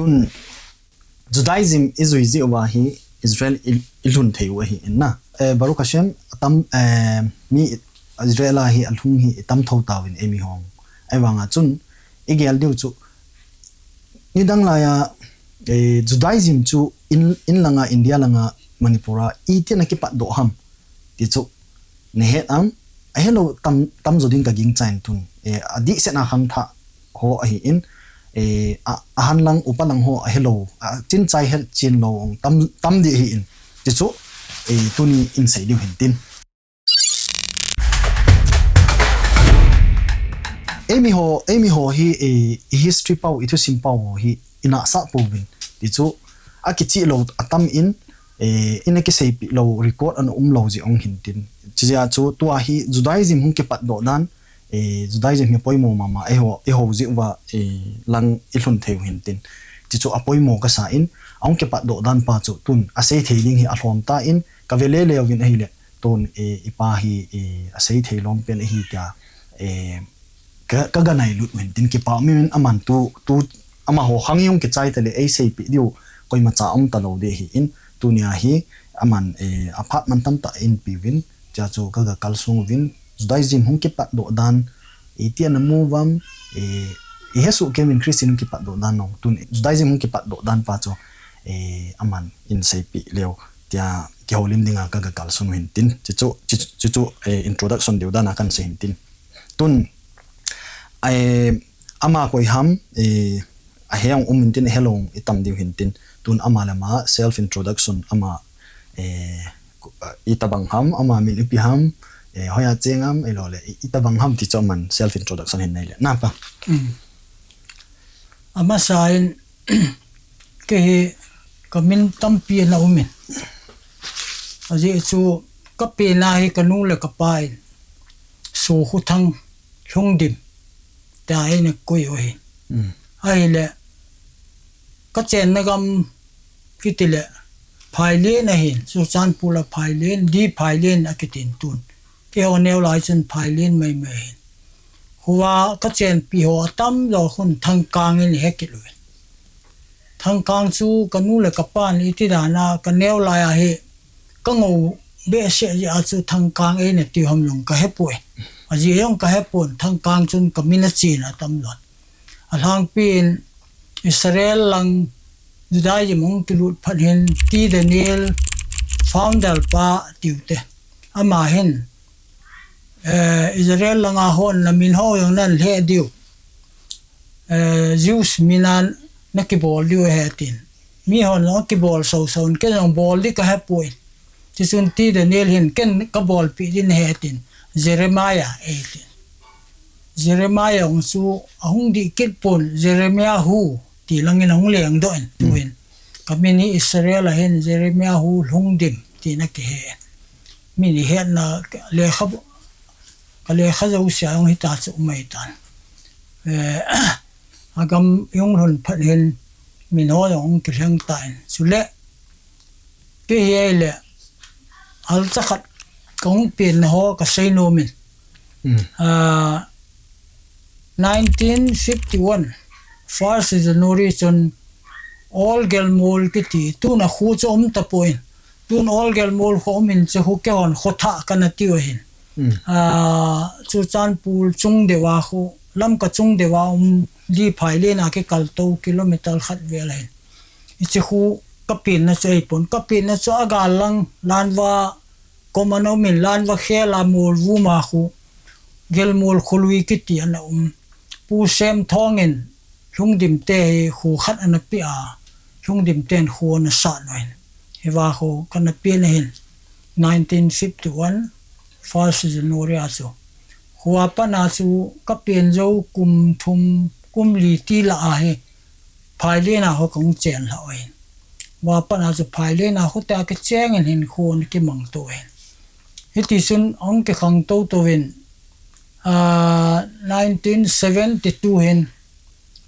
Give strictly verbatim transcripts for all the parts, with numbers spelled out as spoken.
Tun Judaism i jui jeh uva hi Israel i, i lhun thei u ahi in na. Eh, Baruch Hashem, atam, eh, mi Israel a hi alhung hi i tam tho tauvin eimi hon. Ahivanga chun i gel diu chu nidang laiya, eh, Judaism chu in, in langa, India langa, Manipur a iti na kipat doh ham ti chu na het am, ahelou tam, tamjo ding ka gingchan tun. Eh, adih sena khangthah ho ahi in, eh, a, ahan lang, upa lang ho ahelou, a, chin chai hel chin lou, tam, tam dih ahi in. Ti chu, eh, tuni in sei diu hin tin. Eimi ho, eimi ho hi, eh, i history pau, i thusim pau ho hi, i nahsah pouvin. Ti chu, akichih lou atam in, eh, i na kiseipeh lou, record ana um lou jeh ong hin tin. Chijeh a chu, tua hi Judaism hung kipat doh dan, eh, Judaism hi poimo mama, eiho, eiho jeh uva, eh, lang i lhun thei u hin tin. Ti chu apoimo kasa in, ahung kipat doh dan pa chu tun, asei thei ding hi alhom tan, ka ve lele uvin ahile, tun, eh, i pa hi, eh, asei thei lom pen ahi tia, eh, ka, ka ga nailut u hin tin kipa um in aman tu, tu, amaho khang jong kichai tale eiseipeh diu, koimacha um talou ding ahi in, tunia hi, aman, eh, aphat man tamtah in pe uvin, tia chu ka ga kalsong uvin, Judaism hung kipat doh dan, iti ana mu uvam, eh, i hesoh kei uvin Christian hung kipat doh dan nong, tun Judaism hung kipat doh dan pa chu, eh, aman in seipeh leu, tia kihoulim dinga ka ga kalsong u hin tin. Chuchu, chuchu, chuchu, eh, introduction deu dana kan sei hin tin. Tun, eh, ama koi ham, eh, ahe ong um hin tin, ahelou i tam diu hin tin. Tun ama le ama self introduction ama, eh, itabang ham, ama min ipi ham, eh, hoiya cheng ham, ahilou le, i, itabang ham ti chu aman self introduction hin nei le. Na pa. Mm. Amasa in, kei hi ka min tampi ana um in. Ajeh chu ka pen a hi ka nu le ka pa in Sokhuthang Lhungdim tia eina koi u ahin. Mm. Ahile ka chenna gam kiti le Phailen ahin, Churachandpur a Phailen, D. Phailen akitin tun. Keiho neo lai chun Phailen maimai ahin. Hua ka chenpi ho atam jo khun Thangkang in he kit uvin. Thangkang chu ka nu le ka pan iti dana ka neo lai ahi, ka ngou behseh jeh a chu Thangkang eina ti ham jong ka hepoi. Ajeh jong ka hepon, Thangkang chun ka min achen atam lon. Alhangpin Israel lang Judaism hung kilut phat hin T. Daniel founder pa tiu te. Ama hin, eh, Israel langa hon na min ho jong nan lheh diu. Eh, Jews mina na kibol diu ahi tin. Mi hon jong kibol soso in, ken jong bol di ka hepoi. Tichun T. Daniel hin ken ka bolpeh din ahi tin. Jeremiah eitin. Jeremiah jong chu ahung dih kit pon, Jeremiah hu ti langin ahung leng doh in, mm, tuin. Ka min hi Israel ahin Jeremiah hu Lhungdim tina kihe. Min i hetna lekha, ka lekha jousea jong hita chu um ahitan. Eh, agam jong lhun phat hin min ho jong kilheng tan. Chule, kei hi ahile, halcha khat ka hung penna ho ka sei nom in. Mm. Ah, nineteen fifty-one, first January chun Old Gelmol kiti, tun a khu chu um tapon. Tun Old Gelmol khu um in chu khu keihon Khothah kana tiu ahin. Mm. Ah, Churachandpur chung deuva khu, Lamka chung deuva um, D. Phailen a kikal to kilometer khat vel ahin. Hiche khu ka penna chu ahipon, ka penna chu agal lang, Lanva kom ana um in, Lanva khel a mol vum a khu, Gelmol kholui kiti ana um. Pu Semthong in Lhungdim te hi khu khat ana pe a, Lhungdim ten khu ana sat u ahin. Hiva khu kana pen ahin, nineteen fifty-one, first January a chu. Khua pat a chu ka pen jou kum thum, kum li ti lah ahi. Phailen a ho ka hung chen lhah u ahin. Hua pat a chu Phailen a ho te a kicheng in hin khu ana kimang to ahin. Hiti chun ahung kikhang toto in, ah, nineteen seventy-two hin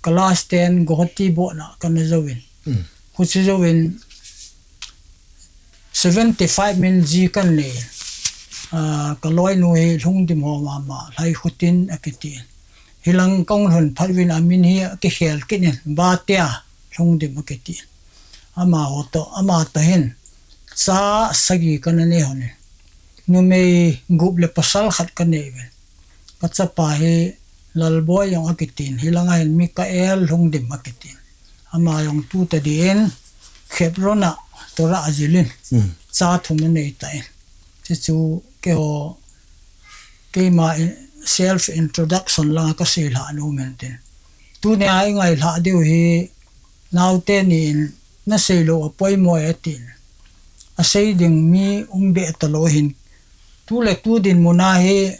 class ten Guwahati board na kana jouvin. Hmm. Huche jouvin seventy-five min ji kana nei. Ah, ka loinu hi Lhungdim ho mama, Lhaikhutin akiti. Hilang ka hung lhun phat uvin amin hi akikhel kit in, Batia. Lhungdim akiti. Amaho toh, ama toh hin cha sagi kana nei hon in. Numei gup le pasal khat kanei uvin. Kachapa hi Lalboi jong akitin, hilanga hin Mikael Lhungdim akitin. Ama jong tu tadin Hebron a Torah ajilin. Hmm. Cha thum anei tan. Chuchu keiho keima in, self introduction langa kasei lhah nom in tin. Tunia ingailhah diu hi naote ni in nasei lou apoimo e tin. Asei ding mi um be talou hin. Tu le tu dinmun a hi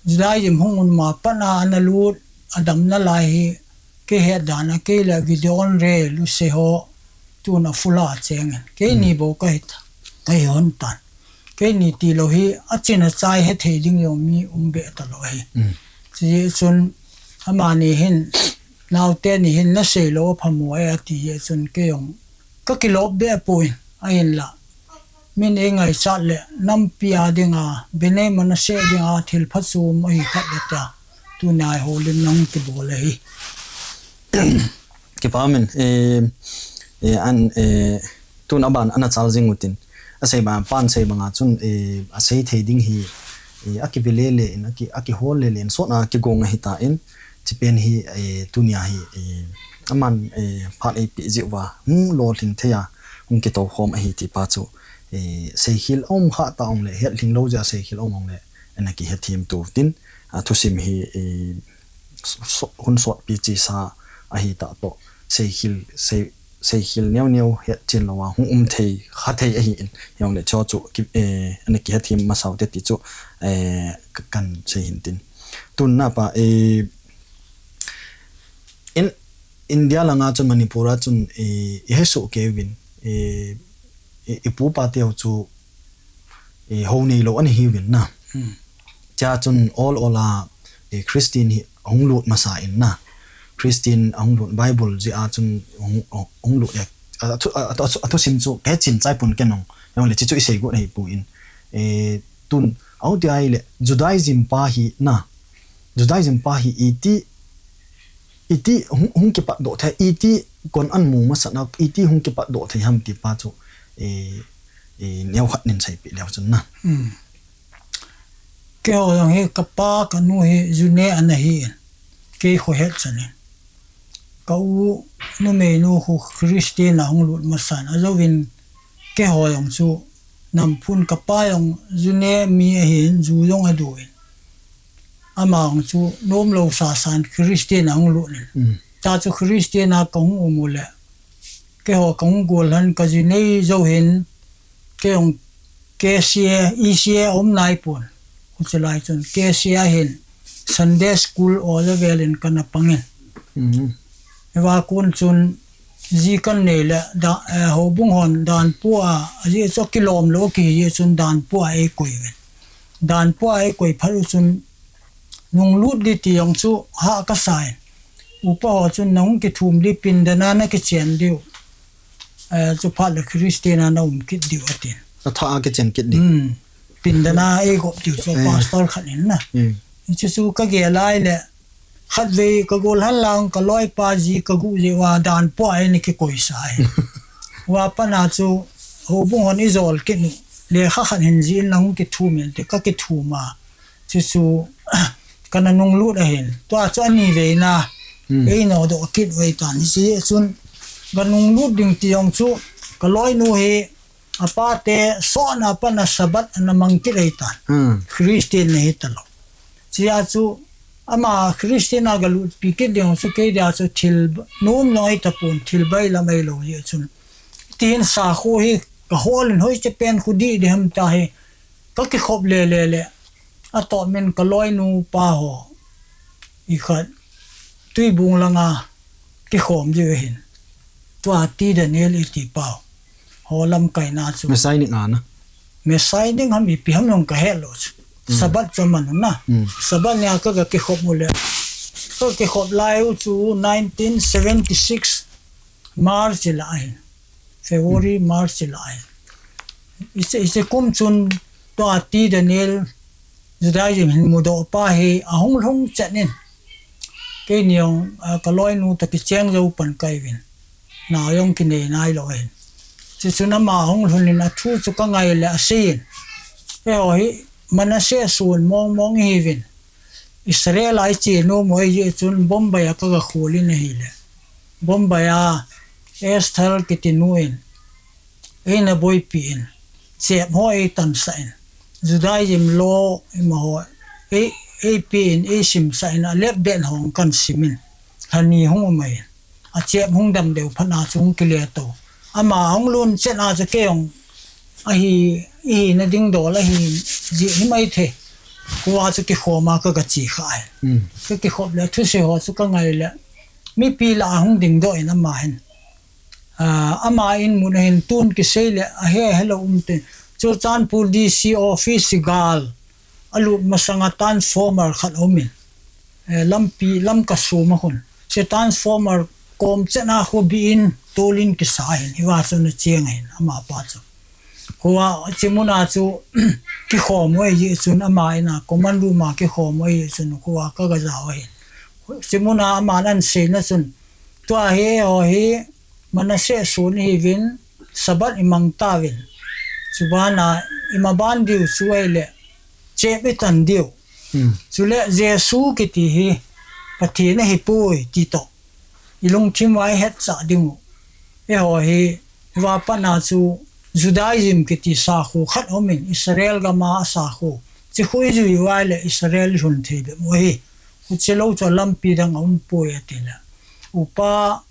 Judaism hung um ma pat a ana lut, adamna lai hi kei het dan a kei le Gideon Rei Luse ho tun a fula cheng in. Kei ni bou kahi ta. Kahi hon tan. Kei ni tilou hi achin achai hethei ding jong mi um be talou hi. Chijeh chun amani hin, naote ni hin nasei lou aphamo e ati jeh chun kei jong kakilop be poi, ahinla. Min eingaichat le, nampi a dinga, Bnei Menashe dinga, thil phachom ahi khat le tia. Tunia houlimna hung kibol ahi. Kipa min, eh, eh, an, eh, tun aban ana chal jing utin. Asei bang, pan sei banga chun, eh, asei thei ding hi, eh, akivele le in, aki, akihol le le in, sot a kigong ahi tan, chipen hi, eh, tunia hi, eh, aman, eh, phat eipeh jeh uva, hung lolhing thei a, hung kitoukhom ahi ti pa chu, eh, seikhel aum kha ta ong le, hetlhing lou jeh a seikhel aum ong le, ana kihethem to tin, a thusim hi, eh, so-, so-, hun sotpi chesa ahi ta toh, seikhel, sei, seikhel neo neo hetchen louva, hung um thei, kha thei ahi in, hijongle cho chu, ki, eh, ana kihethem masa u te ti chu, eh, ka, kan sei hin tin. Tun na pa, eh, in, India langa chun Manipur a chun, eh, i hesoh kei uvin, eh, i, i pu pa teu chu, eh, hou neilou ana hi uvin na. Hmm. Chua chun ol ol a, eh, Christian hi ahung lut masa in na. Christian ahung lut Bible jeh a chun hung, hung, hung lut e. A, a thu, a, a, a, a thusim chu kahe chin chai pon ken ong. Hijongle chuchu i sei got ahi poi. Eh, tun, ahi ti ahile, Judaism pa hi na. Judaism pa hi iti, iti hung, hung kipat doh thei, iti kon an mu masat na, iti hung kipat doh thei ham ti pa chu, eh, eh, neo khat nin seipeh leu chun na. Hmm. Keiho jong hi kapa kanu hi Ju ne ana hi in. Kei khohet chan in. Ka u numeinu khu Christian a hung lut masan. Ajouvin keiho jong chu namphun kapa jong Ju ne mi ahin, Ju jong adu in. Ama jong chu nomlou sasan Christian a hung lut in. Mm. Ta chu Christian a kahung um u le. Keiho kahung gol han ka Ju ne jou hin. Kei jong K C A, E C A aum nai pon. Huchilai chun K C A hin Sunday school o le vel in kana pang in. Mhm. Hiva kon chun ji kan nei le da, eh, houbung hon dan pu a, ajeh chu kilom lou kihi jeh chun dan pu a eikoi uvin. Dan pu a eikoi phat u chun nung lut di ti jong chu hah kasa in. Upa ho chun nahung kithum di pindan a nakichen diu. Eh, chu phat le Christian a na um kit diu atin. Atha a kichen kit di. Hmm. Pindan a eigop diu chu, eh, pastor khat in na. Hmm. Chuchu kagel lai le, khatvei kagol han lang, kaloipa ji kagu jeh uva dan pu a eina kikoi sa e. Uva pat na chu, houbung hon ijol kit u. Lekha khat hin jih in nahung kithum in ti, kakithum a. Chuchu, kana nung lut ahin. Tua chu ani veina. Hmm. Eina doh kit u ahitan. Hiche chun, kanung lut ding ti jong chu, kaloinu hi, apa te sot na pat na Sabbath ana mang kit ahitan. Hmm. Christian na hi talou. Chea chu, ama Christian a galutpi kit ding chu kei dia chu thil ba-, nom lou ahi tapon, thil bailam ahilou jeh chun. Tin sakho hi kahol in hoiche pen khu di di ham ta hi. Kakikhop le le le. Atoh min kaloinu pa ho. Ikhat. Tuibung langa kikhom diu ahin. Tua T Daniel iti pau. Ho lamkaina chu. Messianic ana. Messianic ham ipi ham jong kahet lou chu. Mm. Sabbath chu aman u na. Mm. Sabbath nia ka, kakikhop u le. Kakikhop lai u chu nineteen seventy-six March la ahin. February, mm, March la ahin. Hiche, hiche kum chun tua T Daniel Judaism hin mudoh pa hi ahung lhung chet in. Keini jong, ah, kaloinu toh kicheng jou pan kahiuvin. na jong kinei nailou ahin. Chuchun ama hung lhun in athu chu kangai le asei in, eiho hi Manasseh sun mong mong ihiuvin, Israel a iche nom u ahi jeh chun Bombay a kaga khol in ahile, Bombay a Esther kiti nu in eina boipi in, chep ho eitansah in, Judaism law imaho ei, eipe in, eisimsah in, alep beh ho kahin sim in, lha ni hung um ahin, achep hung dam deu phat a chu hung kile to. Ama hung lhun chet a chu kei jong ahi, ihina ding dol ahi jeh hi maithei. Khua chu kikhom a kaga che kha ahi. Kakikhop le thusei ho chu kangai le, mipi lah a hung dingdoh in ama hin, ah, ama in mun ahin tun kisei le ahe helou um te. Churachandpur D C office gal alut masang a transformer khat aum in, eh, lampi, Lamka sum a khun, hiche transformer kom chet a khu bi in tol in kisa ahin, hiva chun acheng ahin amapa chu. Khua, hiche mun a chu kikhom u ahi jeh chun ama in a command room a kikhom u ahi jeh chun khua kaga jao ahin. Hiche mun a aman ahin seina chun, tua hi, eiho hi Manasseh sun ihiuvin, Sabbath imang tauvin, chuban a imaban diu chu ahile chep itan diu. Chule Jesu kiti hi Pathen ahipoi ti toh ilungthim uva ihetsa ding u. Eiho hi, hiva pat a chu Judaism kiti sakho khat aum in, Israel gam a asakho, hiche khu ijui uva ahile Israel ilhun thei bep u ahi. Hiche lou chu lampi dang aumpoi atile, upa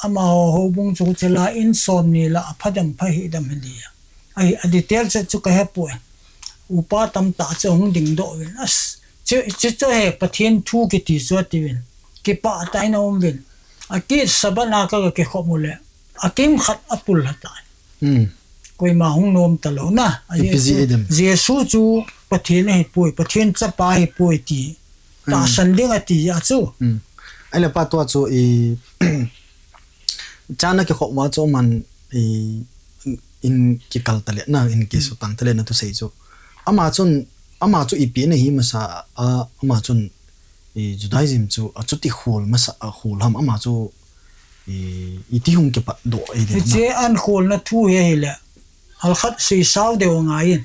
amaho houbung chu hiche la in somni la aphadam pha hidam hidi a. Ahi, a detail chet chu kahepoi. Upa tamtah chu ahung dingdoh uvin, as, chu, chu, chu hi Pathen thu kiti chu atiuvin, kipah tah in aum uvin. Akit Sabbath a kaga kikhop u le, akimkhat apul lha tan. Koima hung nom talou na. Jesu chu Pathen ahipoi, Pathen chapa ahipoi ti tahsan ding ati a chu. Ahile pa tua chu i, chana kikhop uva chu aman i, in kikal tale na, in kisutang tale na thusei chu. Ama chun, ama chu ipi ana hi masa a, ama chun i Judaism chu achuti khol masa a khol ham, ama chu i, iti hung kipatdoh ahi dem? Hiche ahin kholna thu hi ahile, alkhat seisao deu angai in.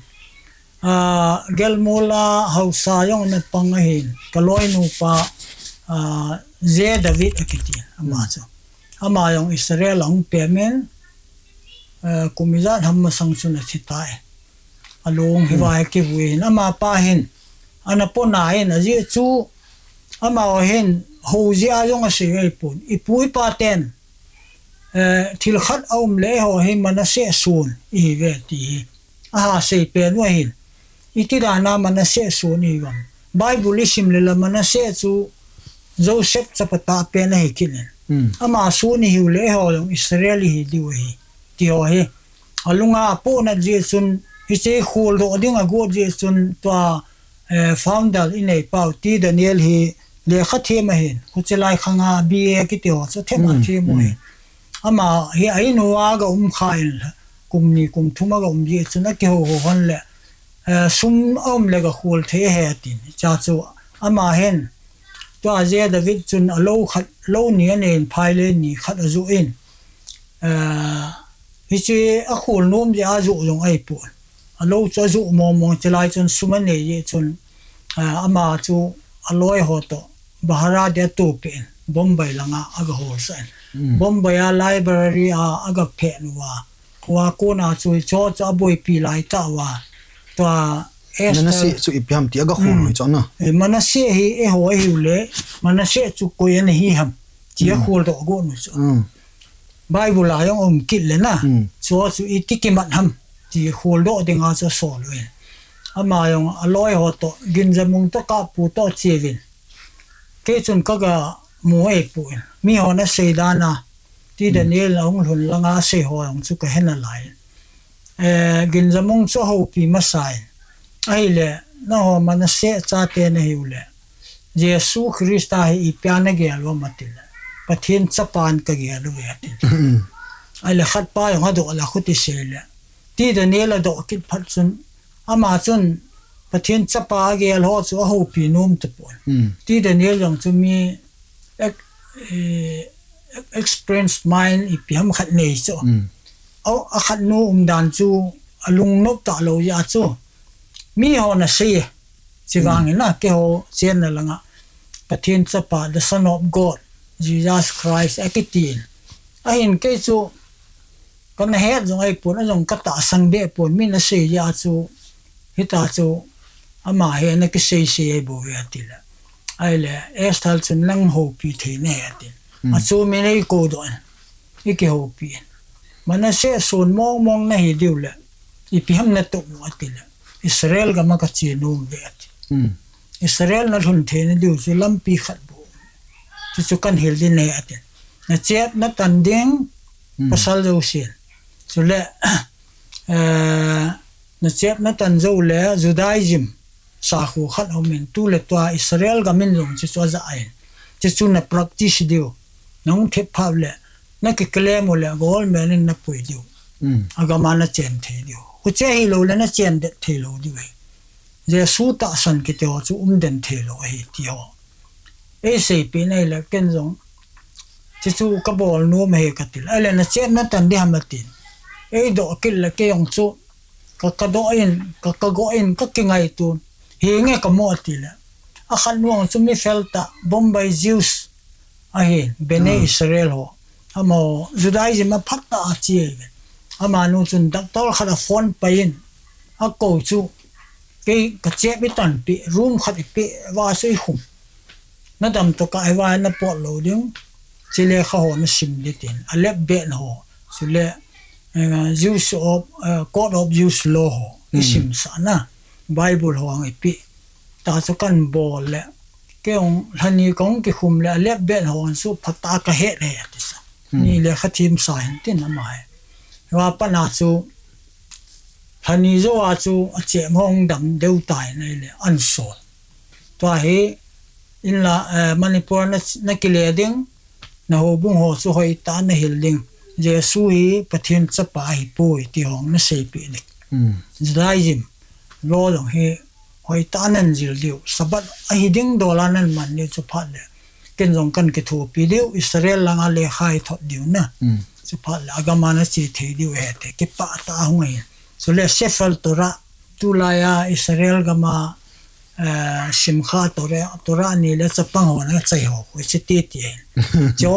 Ah, Gelmul a haosa jong ana pang ahin, kaloinu pa, ah, J. David akiti, ama chu. Ama jong Israel ahung peng in, ah, kum ijat ham masang chun athi tai. Alung hiva hi kivui in, amapa hin ana pona in, ajeh chu amaho hin hou jeh a jong asei ahipon. Ipu ipa ten, eh, thil khat aum le eiho hi Manasseh sun ihiuve ti hi aha sei pen u ahin. Iti dan a Manasseh sun ihiuvem? Bible isim le la Manasseh chu Joseph chapa tah pen ahi kit in. Ama sun ihiu le eiho jong Israel ihi diu ahi, ti ho hi alunga apohnat jeh chun, hiche kholdoh ding agot jeh chun tua, eh, founder inei pau T. Daniel hi lekha them ahin, hiche lai khang a B A kiti ho chu them athem u ahin. Ama hi a in uva aga um kha in, kum ni kum thum aga um jeh chun akihou hou hon le, eh, sum aum le gakhol thei ahi atin. Hichea chu ama hin tua J. David chun alou khat, lou ni anei in, phailei ni khat ajoh in, eh, hiche akhol nom jeh a ajoh jong ahipon. Alou chu ajoh mong mong, chulai chun sum anei jeh chun, eh, ama chu aloi ho toh bhara dia atopeh in, Bombay langa aga holsah in. Bombay a library a aga phet uva, khua kona chu hicho chu aboipi lai tauva. Tua Esther, Manasseh chu ipi ham ti aga khol u hichu na. Eh, Manasseh hi eiho ahiu le, Manasseh chu koi ana hi ham ti akholdoh got u chu. Bible a jong um kit le na. Chu chu iti kimat ham ti kholdoh dinga chu asol uvin. Ama jong aloi ho toh, Ginjamung toh Kappu toh ache uvin. Kei chun kaga mu ahipon. Mihon asei dan a, T. Daniel ahung lhun langa asei ho jong chu kahe nalai. Eh, Ginjamung chu ahoupi masa in, ahile, nangho Manasseh chate nahiu le, Jesu Christa hi ipi a nagel uvem ati le, Pathen chapan kagel uve ati. Ahile khat pa jong adoh le akhuti sei le, T. Daniel adoh kit phat chun, ama chun Pathen chapa agel ho chu ahoupi nom tapon. T. Daniel jong chu mi ex-, eh, experienced mind ipi ham khat nei chu. Mm. Au, a khat nu umdan chu alung nop talou jeh chu. Mi hon asei. Chuvangin a, keiho chenna langa Pathen Chapa, the Son of God, Jesus Christ, akitin. Ahin kei chu kana het jong ahipon, ajong katahsan behpon, min asei jeh chu, hitia chu, ama hi ana kisei sei ahi bouve atile. Ahile, Esther chun nang houpi thei nahi atin. Mm. Achu min eikou doh in, ikihoupi in. Manasseh son mong mong nahi diu le, ipi ham natoh u atile, Israel gam a kache nom uve ati. Mm. Israel nalhun theina diu chu lampi khat bou. Chuchu kan hil ding ahi ati. Nachep natan ding, mm, pasal jousen. Chule, eh, nachep natan jou le Judaism sakho khat aumin, tu le tua Israel gam in jong chuchu aja ahin. Chuchu na practice diu. Nahung thep phat le, nakiclaim u le government in napui diu. Mm. Agam a nachen thei diu. Huche hilou le nachen det thei lou diu ahi. Jesu tahsan kiti ho chu umden thei lou ahi ti ho. Eiseipeh in ahile ken jong, chuchu kabol nom ahi katil. Ahile nachep natan ding ham atin. Eidoh kit le kei jong chu ka, kadoh in, ka, kagoh in, kakingaito in. Hinge kamo atile. Akhat nu jong chu mi fel tah, Bombay Jews ahin, Bnei, ah, Israel ho. Amaho Judaism a phatah a che ahi. Amanu chun doctor khat aphone pai in, akou chu, kei kachep itan peh, room khat ipeh uva chu ikhum. Nadam tokah hiva napot lou ding. Hiche lekha ho nasim ding tin. Alep bet ho. Chule, eh, Jews of, eh, Code of Jews Law ho. Hmm. Isimsah na. Bible ho ang ipeh. Tachu kan bol le. Kei jong lhani kahung kikhum le. Alep bet ho chu phatah a kahet le atisa. Hmm. Ni lekha themsa hin tin ama hi. Hiva pat a chu lhani jou a chu achep ho hung dam deu tai nai le, ansol. Tua hi, inla, eh, Manipur na, nakile ding, nahoubung ho chu hoitah a nahil ding. Jesu hi Pathen Chapa ahipoi ti ho naseipeh ding. Hmm. Judaism law jong hi hoitah a nanjil diu. Sabbath ahi ding dol a nanman diu chu phat le. Ken jong kan kithopi diu, Israel langa lekha ithot diu na. Hmm. Chu phat le, agam a nache thei diu ahi ati, kipah tah a hung ahi. Chule Sefer Torah, tulai a Israel gam a, eh, Simchat Torah, Torah ni le chapang ho nachai ho, khu chu titi ahi. Chu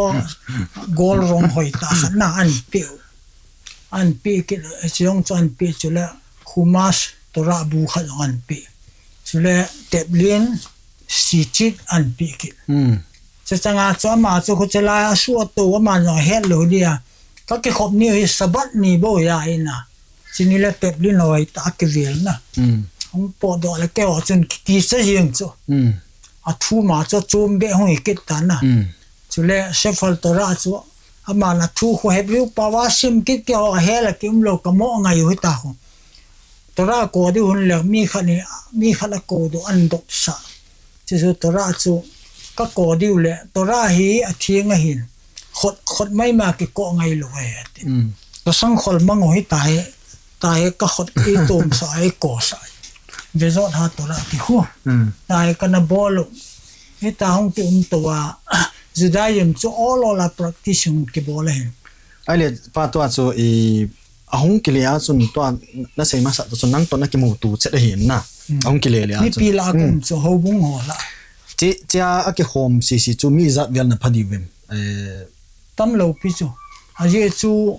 gold rong hoitah khat na anpeh u. Anpeh kit, chu jong chu anpeh, chule Chumash Torah bu khat jong anpeh. Chule Tefillin, tzitzit anpeh kit. Hmm. Chuche chang a chu ama chu khuche lai a suh ato, ama jong ahet lou dia. Kakikhop ni hi Sabbath ni bou ahi na. Chuni le Tefillin hoitah a kivel na. Hmm. Hung potdoh le keiho chun kiti cha jeng chu. Hmm. Athum a chu chom beh hung hi kit tan na. Hmm. Chule Sefer Torah chu aman athu khu Hebrew pao a sim kit, keiho ahel a kium lou, kamo ngai u hita khu. Torah kou diu hun le mi khat ni, mi khat akou doh, andoh sah. Chuchu Torah chu kakou diu le, Torah hi atheng ahin. Khot, khot maima kikou ngai lou ahi ati. Mm. Kasang khol mang u hita hi, tahi kakhot itom sah, ikou sah. Vezot ha Torah ti khu. Mm. Tahi kana bol u. Hita hung kium tou a, Judaism chu ol ol a practice hung kibol ahin. Ahile, pa tua chu i, ahung kile a chun tua nasei masa toh chun nang toh nakimuto chet ahi na. Hmm. Ahung kile le a chun. Mipi lah a kum chu houbung ho lah. Chi, chia akikhom sisi chu mi ijat vel napha diu vem. Eh, tamlou pi chu. Ajeh chu,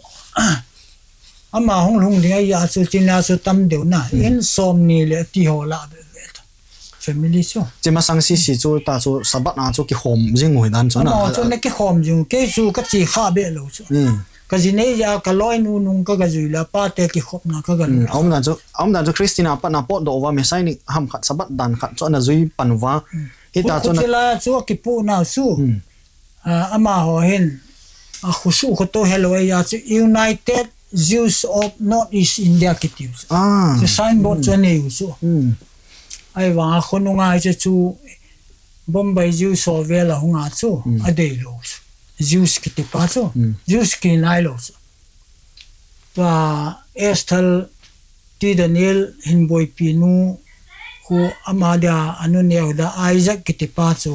ama hung lhung ding ahi a chu, chuna chu tam deu na. Hmm. In som ni le ti ho lah be be. Family chu. Chi masang sisi chu ta chu Sabbath a chu kikhom jing u hi dan chu na. Amaho chu nakikhom jing u, kei chu kache kha be lou chu. Hmm. Kaji nei a kaloinu nung kagajui le, apate kikhopna kaga lou. Hmm. Aum dan chu, aum dan chu Christian a pat na potdoh uva, Messianic ham khat, Sabbath dan khat chu ana jui pan uva. Hmm. Hita chu na. Khu, khu chila chu akipu nau chu. Hmm. Ah, amaho hin, akhosuh khoto helou ahi a chu United Jews of North East India kiti u chu. Ah. Chu signboard chu anei u chu. Hmm. Ahivang a khonung a hiche chu Bombay Jews ho vel a hung a chu, hmm, adeilou chu. Jews kiti pa chu. Hmm. Jews kinai lou chu. Tua Esther ti Daniel hin boipi nu khu ama dia anu neo da Isaac kiti pa chu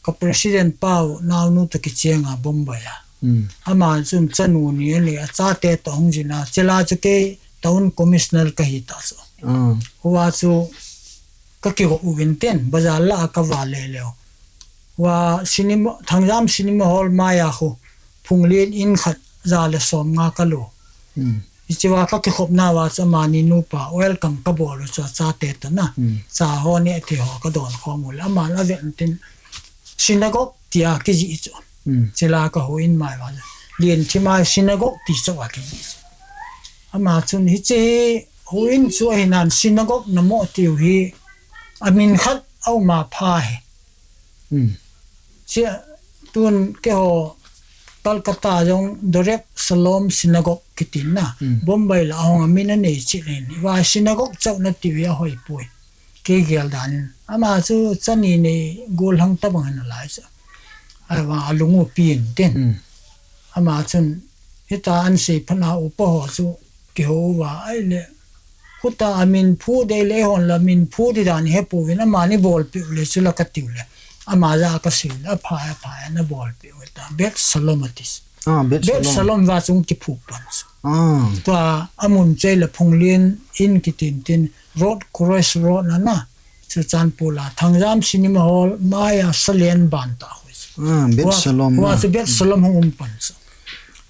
ka president pau naonu toh kicheng a Bombay a. Hmm. Ama chun chanu ni ani a chate toh hung jin a, chule chu kei town commissioner kahi ta chu. Ah. Hua chu ka kigop uvin tin, bazar lah a ka va le leu. Hua cinema, Thangjam Cinema Hall mai a khu, phunglen in khat ja le som nga ka lo. Hmm. Hiche va ka kikhop nauva chu amani nupa welcome ka bol u chu, chate toh na. Hmm. Cha ho neh thei ho ka don khom u le. Aman aven tin synagogue tia kijih chu. Hmm. Chule ka houin mai va chu. Lienthim a synagogue ti chu a kijih chu. Ama chun hiche houin chu ahi nan synagogue namo tiu hi amin khat a um a pha hi. Hmm. Chia tun keiho Calcutta jong Dorek Shalom Synagogue kitin na. Hmm. Bombay lah a hung a min anei cheh in. Hiva synagogue chauh na tiu hi ahoi poi. Kei gel dan in. Ama chu chani nei gollhang tabang ahi nalai chu. Ahivang a lung u pi in tin. Hmm. Ama chun hitia asei phat a upa ho chu kihou uva ahile. Khuta amin phu dei le hon la min phu di dan he pu vin amani bolpeh u le chu la ka tiu le. Ama ja ka sei le, apha, apha, na bolpeh u ta. Bet Shalom ati. Ah, Bet Bet Shalom. Shalom va chung kiphu pan chu. Ah. Tua amun chei le phunglen in kitin tin Road Cross Road na na. Churachandpur a Thangjam Cinema Hall mai a salen ban ta hoi chu. Ah, Bet Hua, Shalom hua na. Chu Bet Shalom hung um pan chu.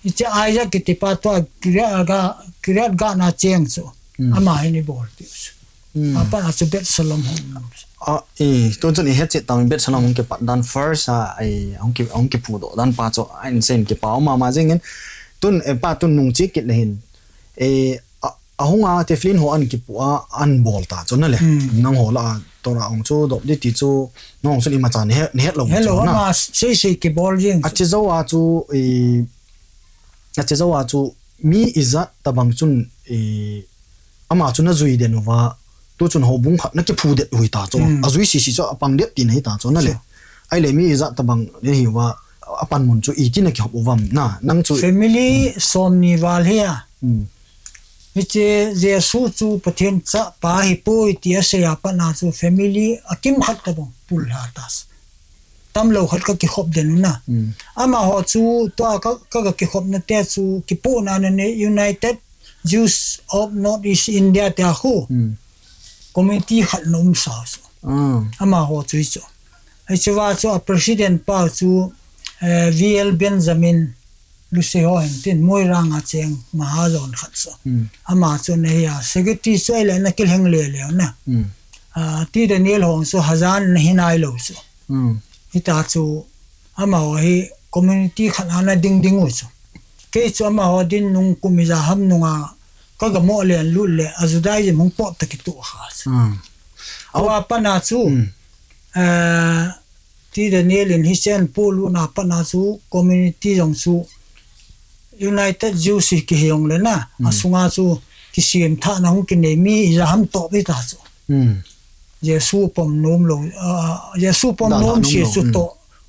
Hiche Isaac kiti pa tua Kiryat Ga, Kiryat Ga na cheng chu. Hmm. Ama hin i bolpeh u chu. Hmm. Apan a chu Bet Shalom hung um chu. Ah, eh, tun chun i het chet tang Bet Shalom hung kipat dan first a, eh, hung ki, hung kiphudoh dan pa chu, a insei in kipa um mama jing in. Tun, eh, pa tun nung che kit le hin. Eh, a, ahung a Teflon ho an kipu a, an bol ta chu na le. Hmm. Nangho lah a, Torah hung chu, dop di ti chu, nangho chun imacha nahet, nahet lou Hello, chu na. Ama sei sei kibol jing chu. Ache jou a chu, eh, ache jou a chu, mi ijat tabang chun, eh, ama chu na jui den uva, tu chun houbung khat na kiphu det u hita chu. Hmm. Ajui sisi chu apang det tina hita chu na le. Chu. Ahile mi ijat tabang den hi uva, apan mun chu iti na kihop uvam na, nang chu. Family somni val hi a. Hmm. Hiche Jesu chu Pathen chapa ahipoi ti asei a pat na chu family akimkhat tabang pul lha ta. Tamlou khat ka kikhop den u na. Hmm. Amaho chu tua ka, ka, ka kikhopna te chu kipuhna na nei United Jews of North East India tia khu. Hmm. Committee khat na um sa chu. Ah. Amaho chu hi chu. Hiche va chu a president pa chu, eh, V L Benjamin Lusei ho hin tin Moirang a cheng mahajon khat chu. Hmm. Ama chu na hi a secretary chu ahile na kilheng le leu na. Hmm. Ah, T Daniel Hong chu hajan na hi nai lou chu. Hmm. Hita chu amaho hi community khat a na ding ding u chu. Kei chu amaho din nung kum ija ham nunga ka ga mo len lut le a Judaism hung pot ta kitu kha chu. Hmm. Awa pana chu, Hmm. eh, T Daniel in hi chen pu lu na pana chu community jong chu United Jews hi kihi jong le na, Hmm. asunga chu kisem thahna hung kinei mi ija ham to be ta chu. Hmm. Jesu pom nom lou, ah, Jesu pom Dalha nom nom si lou, chu hmm. to,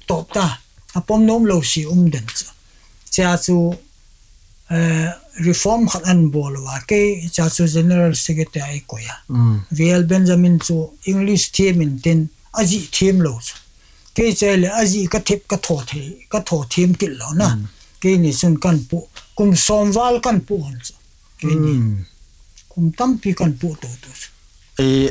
to ta. A pom nom lou si um den chu. Chia chu, eh, reform khat an bol uva, kei chia chu General Secretary a i koi a. Hmm. V L Benjamin chu English them in tin, ajih them lou chu. Kei chu ahile ajih ka thep ka tho thei, ka tho them kit lou na. Hmm. Keini chun kan pu, kum som val kan pu hon chu. Keini. Hmm. Kum tampi kan pu to to chu. Eh,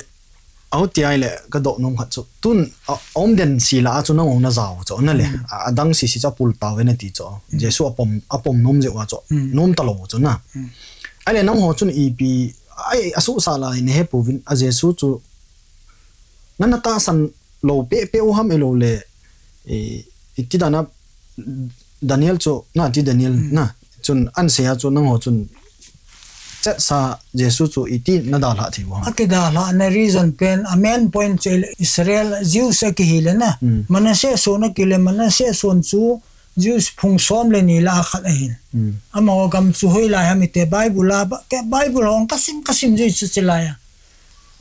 Aw, tia ahile ka doh nom khat chu. Tun, a, a um den si la a chu nangho na jao chu, na le. Mm. A, adang sisi chu a pul tau ve na ti chu. Mm. Jesu a pom, a pom nom jeh uva chu. Mm. Nom ta lou chu na. Mm. Ahile nangho chun ipi, ai, a suhsah lai na he pouvin a Jesu chu. Na na tahsan lou peh peh u ham ahilou le, eh, iti dan a Daniel chu, na ti Daniel, Mm. na. Chun an sei a chu nangho chun chetsa Jesu chu iti na dalha thei u ham? A kidalhah na reason pen, a main point chu Israel Jews a kihi le na. Hmm. Manasseh son a kihi le Manasseh son chu Jews phung som le ni lah a khat ahin. Hmm. Amaho gam chu hoilai ham ite Bible a, ba, ke Bible hong ka sim, ka sim jui chu chilai a.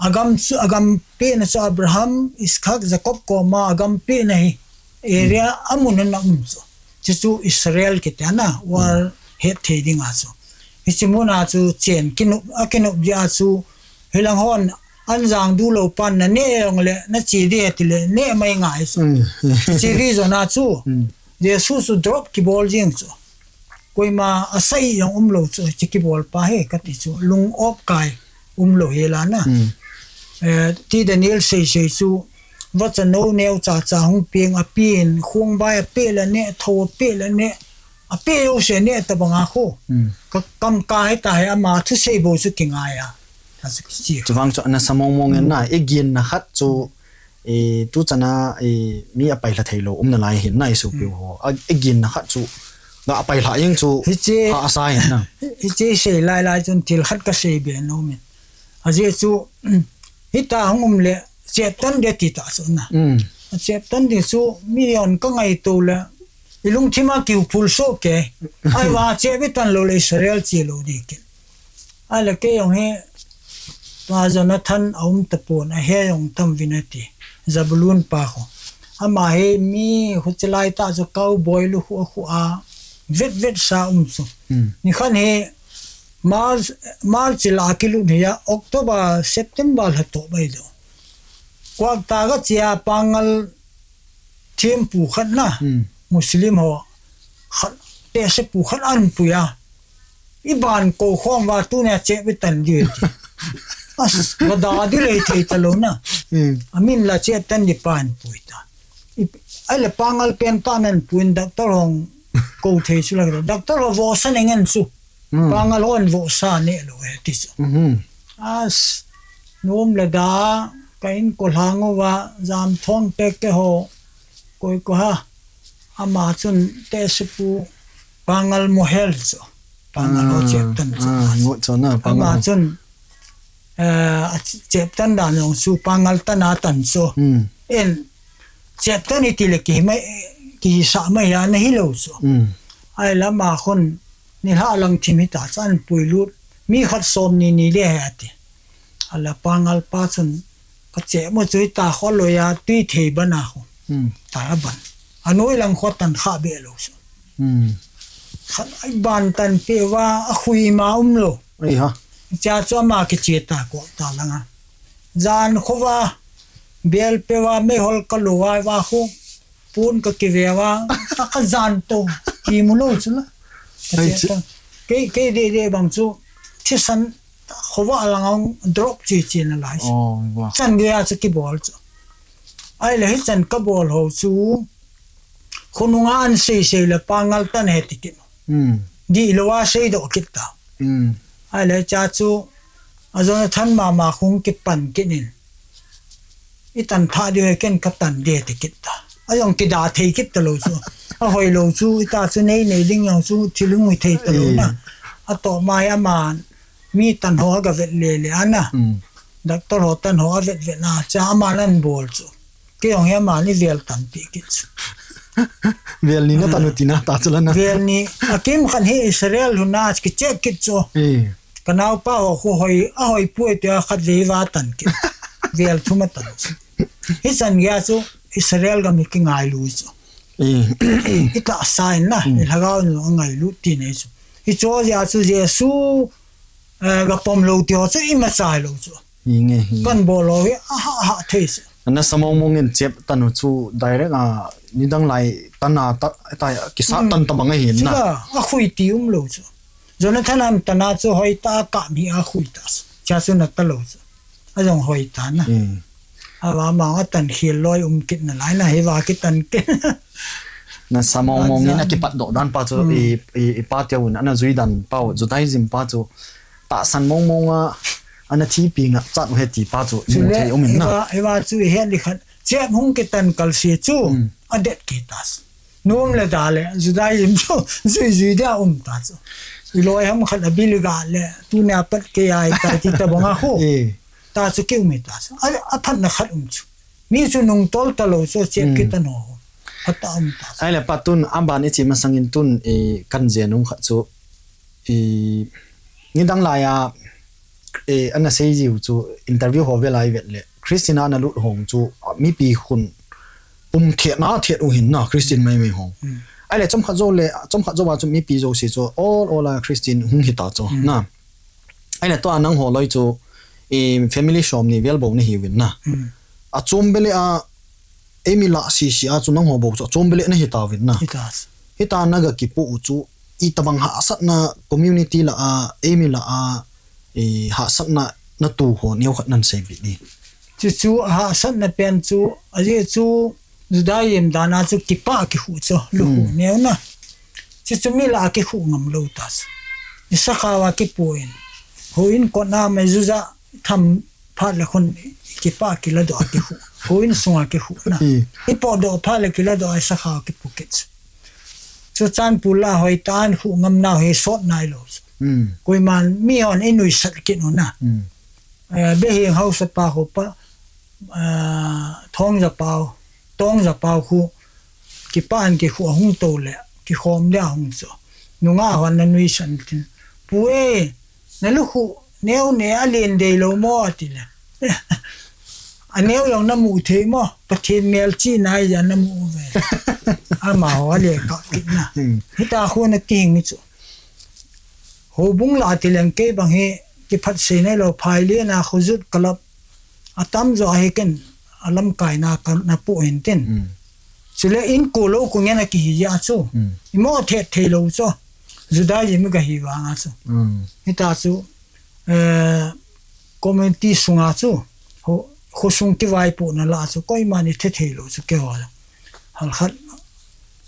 A gam chu, a gam pehna chu Abraham, Isaac, Jacob koma a gam pehna hi area Hmm. a mun ana um chu. Chuchu Israel kiti a na, war Hmm. het thei ding a chu. Hiche mun a chu chen kinop, a kinop dia chu hilang hon an jang du lou pan na ne jong le na chi di ti le ne mai ngai chu. Chi di jo na chu. Jesu chu drop kibol jing chu. Koima a sai jong um lou chu chi kibol pa he ka ti chu. Lung op kai um lou he la na. Eh, ti Daniel sei sei chu. Vacha no neo cha cha hung ping a pin khung bai a pe la ne tho a pe la ne a pe yo se ne ta banga khu. Ka kam ka he ta he ama thu sei bo chu kingai a. Chuvang chu ana sa mong mong en na, i gin na khat chu, i tu chana, i mi a pai hla thei lou, um na lai hin na i su piu ho. A, i gin na khat chu, ga a pai hla ing chu, hiche, ha a sa hin na. Hiche sei lai lai chun thil khat ka sei be nom in. A je chu, hita hung um le, chep tan de ti ta chu na. A chep tan de chu, mi yon ka ngai to le, i lungthim a kiu phul so ke. Ai wa chep i tan lou le Israel chi lou di kin. Ahile kei jong hi, pa Jonathan a um tapon, a he jong tam vin ati. Zabulun pa khu. Ama hi mi khu chilai ta chu cowboy lu khu a khu a. Vet vet sa um chu. Ni khan hi March, March la kilut hi a, October, September la to bai do. Kuak ta ga chia pangal thim pu khat na. Muslim ho. Khat, te se pu khat an pui a. I ban ko khom va tu ne che bi tan di ti. As, ga da di le thei ta lo na. Amin la che tan di pan pui ta. I, ai le pangal pen ta nan pui doctor hong ko thei su la. Doctor ho vo sa ne ngen su. Pangal hon vo sa ne lo he ti su. As, nom le da, ka in ko hlang uva, jam thong pek ke ho, koi ko ha. Ama chun te sipu pangal mo hel chu. Pangal ho chep tan chu. Ngo chu na, pangal. Ama chun, eh, a chep tan dan jong chu pangal tan a tan chu. En chep tan i ti le ki mai, ki sa mai ya na hi lo chu. Ai lama khun ni hla lang thim hi ta chan pui lut. Mi khat som ni ni le he ati. Ala pangal pa chun ka che mo chu ta kho lo ya tui thei ban a khu. Ta ban. A noi lang kho tan kha be lo su. Khat ai ban tan pe wa a khui ma um lo. Ai ha. Cha chu ama ki che ta ko ta langa. Jan kho wa bel pe wa me hol ka lo wa wa khu. Pun ka ki ve wa ka ka jan to. Ki mu lo chu la. Ka che ta. Kei, kei de de bang chu. Thisan Khowa lang ang drop chi chi na lai. Chan gei a chu kibol chu. Ai le hi chan ka bol ho chu. Khununga an sei sei le pangal tan he ti kin. Di lo a sei do kit ta. Ai le cha chu a Jonathan mama khung kipan kin in. I tan tha di he ken ka tan de ti kit ta. A jong kida thei kit ta lo chu. A hoi lo chu i ta chu nei nei ding jong chu thilung i thei ta lo na. A to mai a man. Mi tan ho ga vet le le ana. Doctor ho tan ho a vet vet na cha ama nan bol chu. Kei jong hi ama ni vel tan pi kit chu. Vel ni na tan u ti na ta chu la na. Vel ni a kim khan hi Israel hu na ki check kit chu. Ka nau pa ho khu hoi a hoi pui te a khat le va tan kit. Vel thu ma tan chu. Hi chan gei a chu Israel gam hi ki ngai lu chu. I ta sa in na. I lhagao nu ngai lu ti nei chu. Hi chu ya chu Jesu eh, ga pom lo ti ho chu i ma chai lo chu. Kan bol lo hi a ha ha thei se. Ana sa mong mong in chep tan u chu direct a ni dang lai tan a ta, ta kisa tan ta bang a hin na. A khui ti um lo chu. Jonathan an tan a chu hoi ta ka mi a khui ta. Cha chu na ta lo chu. A jong hoi ta na. A va ma a tan khil loi um kit na lai na hi va ki tan kit. Na sa mong mong in a kipat doh dan pa chu i, i, i pa tia un ana zui dan pa u, Judaism pa chu tahsan mong mong a ana thi pi nga chat u he ti pa chu mu thei um in na. Iva, iva chu i het li khat. Chep hung ki tan kal si chu a det ki ta. Nom le da le, Judaism chu zui zui dia um ta chu. I loi ham khat a bil ga le, tu ne a pat ke ai ta ti ta bang a khu. Ta chu ki um ta chu. A, a phat na khat um chu. Mi chu nung tol ta lo chu chep ki ta no. Phat ta um ta chu. Ai le pa tun a ban i chi ma sang in tun i kan je nung khat chu. I ni dang lai a, e, ana sei jiu chu interview ho ve lai vet le. Christian a na lut hong chu, a, mipi khun pum thiat na thiat u hin na, Christian mai mai hong. Ai le chom khat zo le, chom khat zo ba chu mipi zo si chu, all, all a Christian hung hi ta chu, na. Ai le to a nang ho loi chu, eh, family somni vel bou nahiuvin na. Hmm. Achom bele a, eimi lah sisi a chu nangho bou chu achom bele nahitauvin na. Hita. Hita naga kipoh u chu, itobang hahsatna community lah a, eimi lah a, eh, hahsatna natoh ho neokhat nahin seipeh in. Chuchu hahsatna pen chu, ajeh chu Judaism dan a chu kipah kikhuh chu, lukhuh Hmm. neo na. Chuchu mi lah a kikhuh ngam lou ta chu. Isakha uva kipoh in. Houin kotna mai ju jah tham phat le khun kipah kiladoh a kikhuh. Houin sunga kikhuh na. Hmm. Ipohdoh phat le kiladoh a isakha uva kipoh kit chu. Churachandpur lah a hoitah in khuh ngam nau hi sot nailou chu. Hmm. Koiman mihon inuisat kit u na. Hmm. Eh, Behing haosa pa ho pa, eh, Thongja pau, Tongja pau khu, kipah in kikhuh ahung tou le, kikhom le ahung chu. Nungah hon ana nuisat in tin. Pu e, nalukhuh neo ne alen deilou mo ati le. Aneo jong namu thei mo, Pathen melchihna ahi jeh a namu uve. Amaho ale kap kit na. Hmm. Hita khu ana kihing chu. Houbung lah a tileng kei bang hi kiphatsei nailou, Phailien a khojut kalap atamjo ahi ken alamkaina kana poh hin tin. Hmm. Chule inko lou kong in akihi jeh a chu. Hmm. Imo thet theilou chu. Judaism kahi vang a chu. Hmm. Hita chu, eh, community sunga chu. Ho, khosung kivaipohna lah a chu. Koiman ithe theilou chu keiho. Halkhat.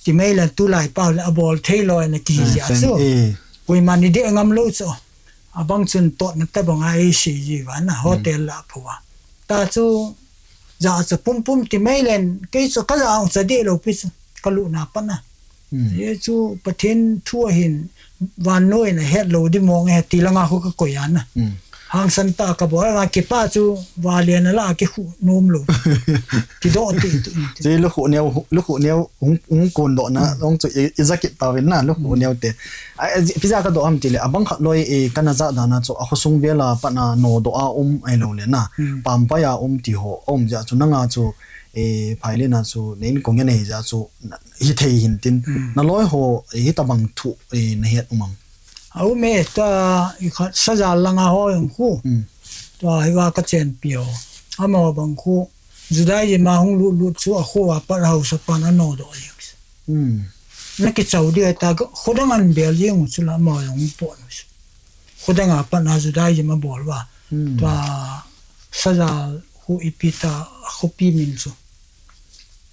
Timei le tulai pa le abol theilou ana kihi Ah, jeh a fen, chu. Eh. Koiman ideh ngam lou chu. Abang chun totna tabang a eisei ji uva na Hmm. hotel lah a phu uva. Ta chu, ja chu pumpum timei len, kei chu kaja ong cha deh lou pi chu. Kalupna pat na. Hmm. Ajeh chu Pathen thu ahin, vannoi in ahet lou di mong e ti langa khu kakoi a na. Hmm. Hangsan tah a kabol a kipah chu, valen a lah a kikhuh nom lou. Kidoh ti tu in ti. Chu lukhuh neo, lukhuh neo hung, hung kondohna, Hmm. hung chu i, ija kit tauvin na, lukhuh Hmm. neo te. A, a, pi ja kadoh ham tile, abang khat loi, eh, kana jah dan a chu, akhosung vel a pat a nodoh a um ahilou le na. Hmm. Pampai a um ti ho, um jeh a chu nanga chu, eh, Phailien a chu, na inko ngen ahi jeh a chu, na, hithei hin tin. Hmm. Naloi ho, eh, hitabang thu, eh, nahet um am. Aum e, ta, ikhat Sajal langa ho jong khu. Hmm. Ta, hiva kachenpi ho. Amaho bang khu. Judaism a hung lut lut chu akho a pat haosa pan anodoh jeng. Hmm. Nakichau di ta khodang anbel jeng u chu la amaho jong pot nu chu. Khodang a pat a Judaism abol uva. Hmm. Tua Sajal khu ipi ta khopi min chu.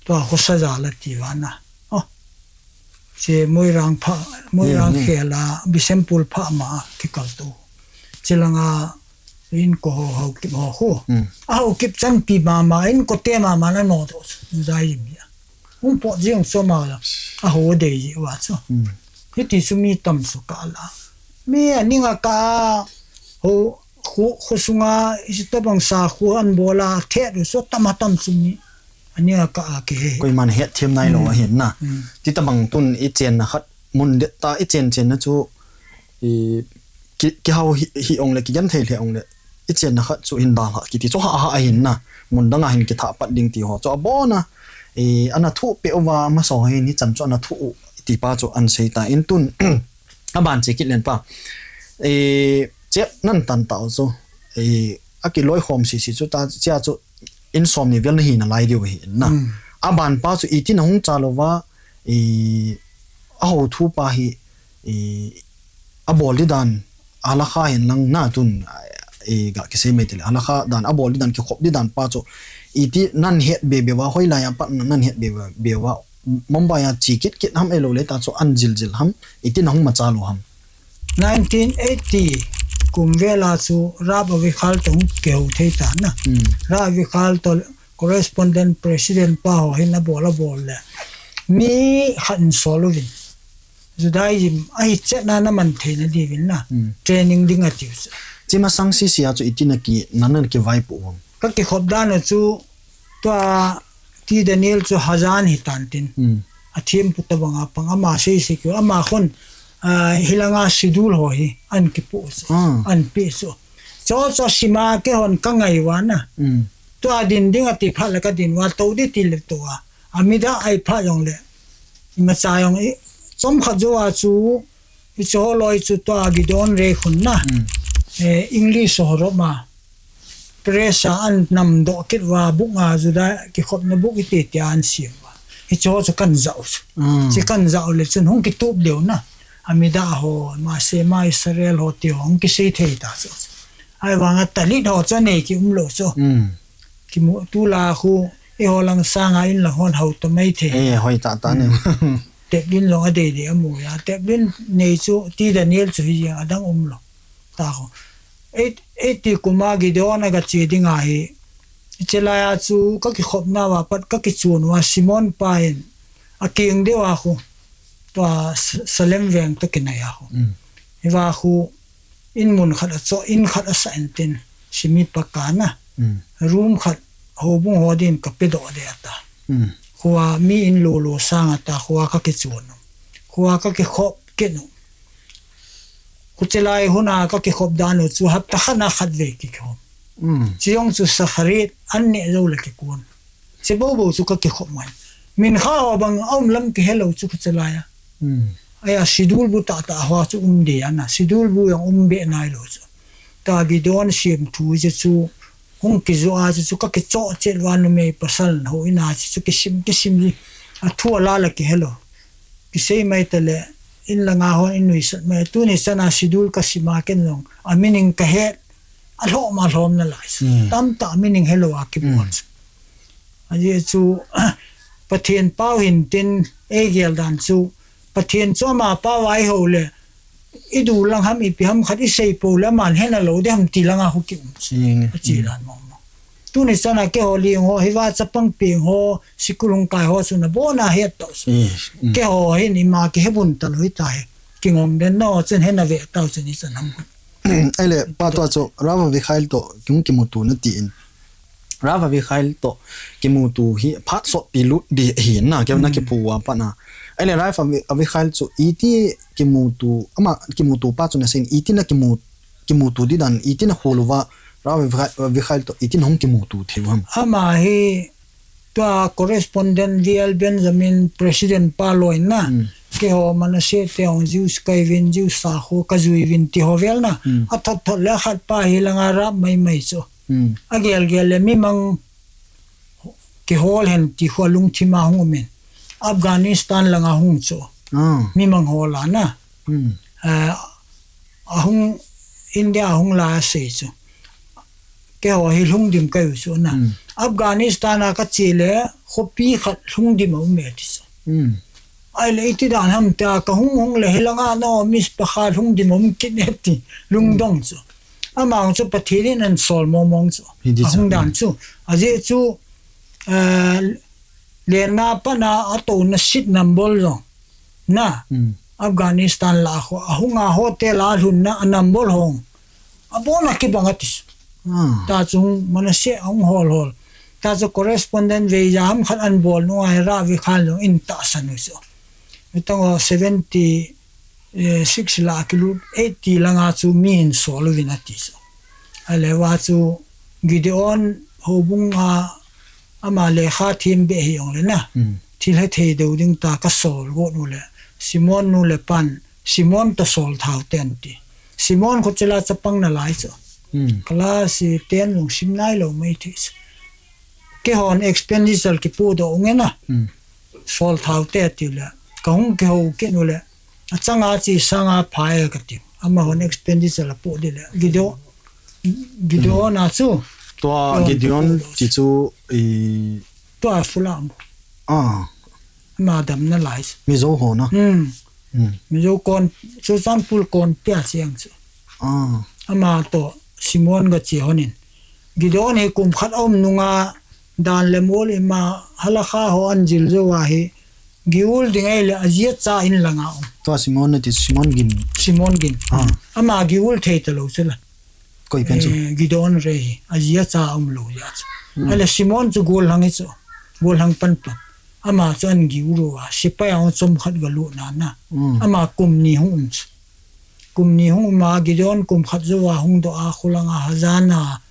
Tua khu Sajal ati uva na. Oh. Che Moirang pha, Moirang Hmm, hmm. khel a, Bishnupur pha ma kikal tu. Che langa inko ho, Haokip ho khu. Hmm. A Haokip chanpi mama, inko te mama na nodoh chu, Judaism a. Hung pot jeng chu ama la. Aho dei ji uva chu. Hmm. Hiti chu mi tam chu kah a. Mi aning a kah a ho, kho, khosunga, hitabang sakho anbol a, thet u chu tam a tam chu mi. Aning a kah a kihe. Koiman hetthem nailou Hmm. ahin na. Hmm. Ti tabang tun ichenna khat mun det ta ichen chenna chu, i, ki, kihao hi, hi ong le, kigenthei le ong le, ichenna khat chu hin dalha kiti chu ha, ha ahin na, mun dang a hin kithah pat ding ti ho chu abon a, i, ana thuh peh uva, amasaho hin hichan chu ana thuh u, ti pa chu ahin sei ta in tun, aban che kit len pa, i, chep nan tan tau chu, i, akiloikhom sisi chu ta, chia chu, in somni vel nahi nalai diu ahi na. Hmm. Aban pa chu iti nahung cha louva, i, aho thu pa hi, i, abol di dan, halakha hin lang na tun, i, ga kisei mai tile, halakha dan, abol di dan, kikhop di dan pa chu, iti nan het be be uva, hoilai a pat nan het be be uva, Mumbai a che kit kit ham ahilou le ta chu ahin jil jil ham, iti nahung machal u ham. Nineteen eighty kum vel a chu Rav Avichar toh hung kihou thei tan na. Hmm. Rav Avichar toh correspondent president pa ho hin abol abol le. Mi khat in sol uvin. Judaism ahi chetna naman theina diuvin na. Hmm. Training ding atiu chu. Chi masang sisi a chu iti naki, nana kivaipoh u ham. Kakikhop dan u chu Tua T. Daniel chu Hazan hitan tin. Hmm. Athempu tabang a pang ama seisei keu, ama khun, ah, hilanga sidul ho hi ahin kipoh chu. Ah. Ahin peh chu. Cho cho sima keihon kangai uva na. Hmm. Tua din ding ati phat le kadin uva tou di ti le tou a. Amida ahi phat jong le. Imacha jong i, chomkhat jou a chu, hiche ho loi chu tua Gideon Rei khun na. Hmm. Eh, English ho rop ma. Teresa an namdoh kit uva, buk nga Juda kikhopna buk iti ti an siam uva. Hiche ho chu kan jao chu. Mm. Hiche kan jao le chun hung kitup leu na. Amida ho, Masema Israel ho ti ho hung kisei thei ta chu. Ahivanga Talit ho chu anei kium lou chu. Mm. Kimu tu la khu, eiho lang sanga in lang hon hao ta mai thei. Eh, hoi ta ta ne. Mm. Teplin jong adei dei amu ya. Teplin nei chu, ti Daniel chu hi jeng, adang um lou. Ta ho. Ei, eighty kum a Gideon a gache ding ahi. Hiche lai a chu ka kikhopna uva pat ka kichun uva Simon pa in akeng deu a khu. Tua S-, Salem veng toh kinai a khu. Mm. Hiva khu in mun khat achoh, in khat asah in tin. Simi pa kana. Mm. Room khat houbung ho din ka pedoh ding ata. Mm. Khua mi in lolo sang ata khua ka kichun u. Khua ka kikhop kit u. Khuche lai hun a ka kikhop dan u chu hapta khat na khat vei kikhop. Mm. Chujong chu Shacharit an neh jou le kikun. Che bobo chu ka kikhop ngai. Mincha ho bang aum lam kihe lou chu khuche lai a. Mm. Ahi a sidul bu tah tah ho chu um ding ana. Sidul bu jong um be nai lou chu. Ta Gideon siam thu chu chu hung kijoh a chu chu ka kichoh chet uva numei pasal ho in a chu chu kisim kisim ji. A thu a la la kihe lou. Kisei mai ta le, in langa hon in nuisat mai. Tuni chan a sidul ka sim a ken jong. A meaning ka het. A lhom a lhom na lai. Mm. Tamtah meaning he lou a kibol. Mm. Ajeh chu, Pathen pau hin tin, ei gel dan chu, Pathen chu ama pau a i hou le, i du lang ham, ipi ham khat i sei pou le, aman hena lou ding ham ti langa khu kium. Mm. Achi dan mong mong. Tuni chan a keiho leng ho, hiva chapang peng ho, sikul hung kai ho chu nabon a het tau chu. Yes. Mm. Keiho hin ima kihe bun talou hita hi. Kingong den no chun hena ve tau chu ni chan ham. Ahile, pa tua chu, Rav Avichail toh, kihung kimutu na tin. Rav Avichail toh, kimutu hi, phat sotpi lut ding ahi na, kei na kipu a pat na. Ahile, Rav Avi-, Avichail chu, iti kimutu, ama kimutu pa chu na seiyin, iti na kimu-, kimutu ding dan, iti na khol uva, Rav Avichail, Avichail toh, iti na hung kimutu thei u ham. Ama hi, tua correspondent V L Benjamin president pa loi na. Mm. Keiho Manasseh te hung Jews kai uvin, Jews sakho ka jui uvin ti ho vel na. Mm. A thot thot le khat pa hi langa rap mai mai chu. Mm. A gel gel le mimang kihol hen ti khu a lungthim a hung um in. Afghanistan langa hung chu. Ah. Mimang hol a na. Mm. Eh, ahung India ahung la a sei chu. Keiho hi lhung dim ka hi u chu na. Mm. Afghanistan a ka che le, khopi khat lhung dim a um e ti chu. Mm. Ahile iti dan ham tia ka hung hung le hi langa no mis pa kha lhung dim a um kit e ti lungdong chu. Ama hung chu Pathen in an sol mong mong chu. Hi di chu. Ahung dan chu. Ajeh chu, eh, lenna pat na a touna sit nambol jong. Na, mm. Afghanistan la khu, ahung a hotel a lhunna a nambol hong. Abon a kibang ati. Ah. Ta chu Manasseh ahung hol hol. Ta chu correspondent vei jam khat an bol nu a hi Rav Avichail jong in tahsan u chu. Mi tang o seventy, eh, six la kilut eighty langa chu mi in sol uvin ati chu. Ahile va chu Gideon houbung a ama lekha them be hi jong le na. Mm. Thil he thei deu ding ta ka sol got u le. Simon nu le pan, Simon toh sol thau ten ti. Simon khu chila chapang na lai chu. Mm. Class ten jong sim nai lou mai thei chu. Keihon expenditure kipu doh u nge na. Mm. Sol thau te ti le. Ka hung kihou kit u le. Achanga chi sanga phai ka ti. Amahon expenditure la pu di le. Gideon, Gideon a chu. Tua Gideon ti chu i tua Fulam. Ah. Ama damna lai. Mizo ho na. Hmm. Hmm. Mizo kon, Churachandpur kon tia chiang chu. Ah. Ama toh Simon ga chi honin. Gideon hi kum khat a um nunga dan le mol ima halakha ho an jil jou a hi giul ding ei le a jia cha in langa um. Tua Simon na ti Simon Gin. Simon Gin. Ah. Ama giul thei ta lo chu la. Koi pen chu? Eh, Gideon re hi. A jia cha um lo ya chu. Hmm. Ahile Simon chu gol hang hi chu. Gol hang pan pan. Ama chu an giul ro a. Sipai a hung chom khat ga lu na na. Hmm. Ama kum ni hung um chu. Kum ni hung um a, Gideon kum khat jou a hung doh a, khulanga hazan a,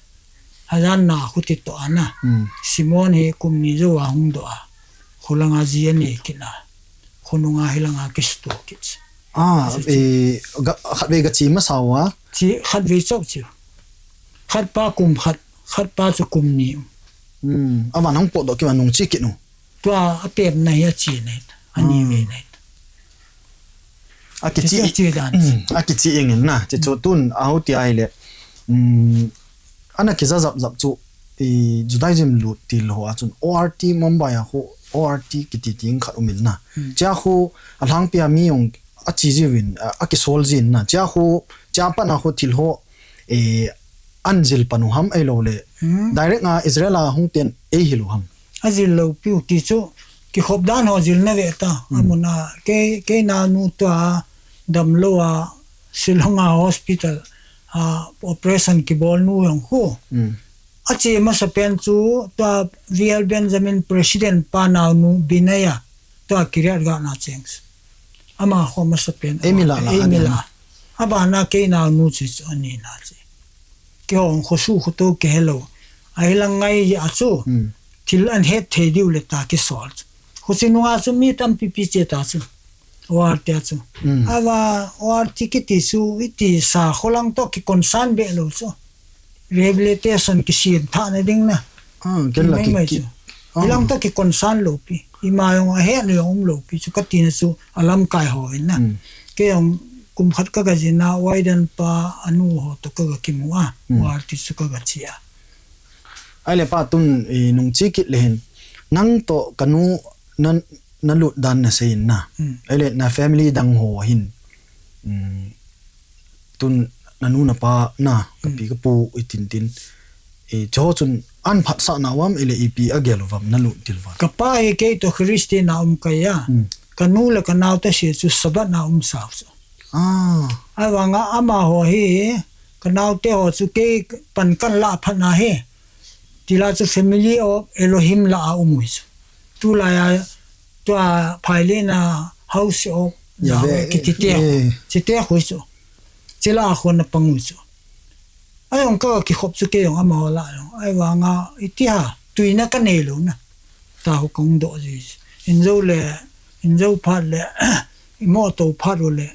hazan na khuti toh a na. Hmm. Simon hi kum ni jou a hung doh a, khulanga ji a nei kit a, khununga hilanga kisto kit. Ah, eh, ga, khatvei ga chi masa uva? Chi, khatvei chauh chi. Khat pa kum khat, khat pa chu kum ni. Hmm. Avan hung potdoh kit a nung chi kit nu. Tua apemna hi achi nei. Ani Hmm. ve nei. Akichi, Chi, chi dan. Hmm. Akichi ingin na. Chi chu tun aho ti ahile. Hmm. Ana kija jap jap chu i Judaism lut til ho a chun O R T Mumbai a ho O R T kiti ting khat umin na. Hmm. Chia ho alhangpia mi jong achi jiuvin, a, akisol jin na. Chia ho, chia pat a ho thil ho, eh, an jil pan u ham ahilou le. Hmm. Direct a Israel a hung ten eihil u ham. Ajil lou piu ti chu, kikhop dan ho jil na ve ta. Hmm. Amun a, kei, kei naonu tua, damlou a, Shillong a hospital, a, operation kibol nu jong khu. Hmm. Ache masa pen chu, tua V L Benjamin president pa naonu Binaya, tua Kiryat Gat na cheng. Ama kho masa pen, Amy ama, la la, Amy Amy la. la. Abana kei naonu chu chu ani na che. Kei hong khosuh khoto kihelou. Ahi lang ngai a chu. Hmm. Thil an het thei diu le ta kisol chu. Khosi nunga chu mi tampi pi che ta chu. O R T a chu. Hmm. Ava O R T kiti chu iti sa kholang to ki concern be lou chu. Rehabilitation kisin thana ding na. Ah, ken la Mai ki, mai ki. chu. Ah. Hilang to ki concern lou pi. Ima jong ahet lou jong um lou pi chu kati na chu alamkai ho in na. Hmm. Kei jong kum khat kaga jin a, Waidan pa anu ho to kaga kimu a. Hmm. O R T chu kaga chi a. Ahile pa tun, eh, nung chi kit le hin. Nang to kanu na, na lut dan na sei in na. Hmm. Ahile na family dang ho hin. Hmm. Tun nanu napa na, kapi Hmm. kapu i tin tin. Eh, chu chun an phatsah na u ham, ahile ipi agel u ham, na lut til u ham. Kapa hi kei to Christian a um kai a. Hmm. Kanu le kanao te si chu Sabbath na um sau chu. Ah. Ahivanga amaho hi, kanaote ho chu kei pan kan la phat na hi. Tila chu family of Elohim la a um u hi chu. Tulai a, tua phaile na House of Yahweh, Yahweh kiti te. Eh. Chite khu chu. Chila a khu na pang u chu. Ahijong ka kikhop chu kei jong amaho la jong. Ahivanga iti ha, tuina ka nei lou na. Ta ho kong doh ji. Injo le, injo phat le, imo to phat u le.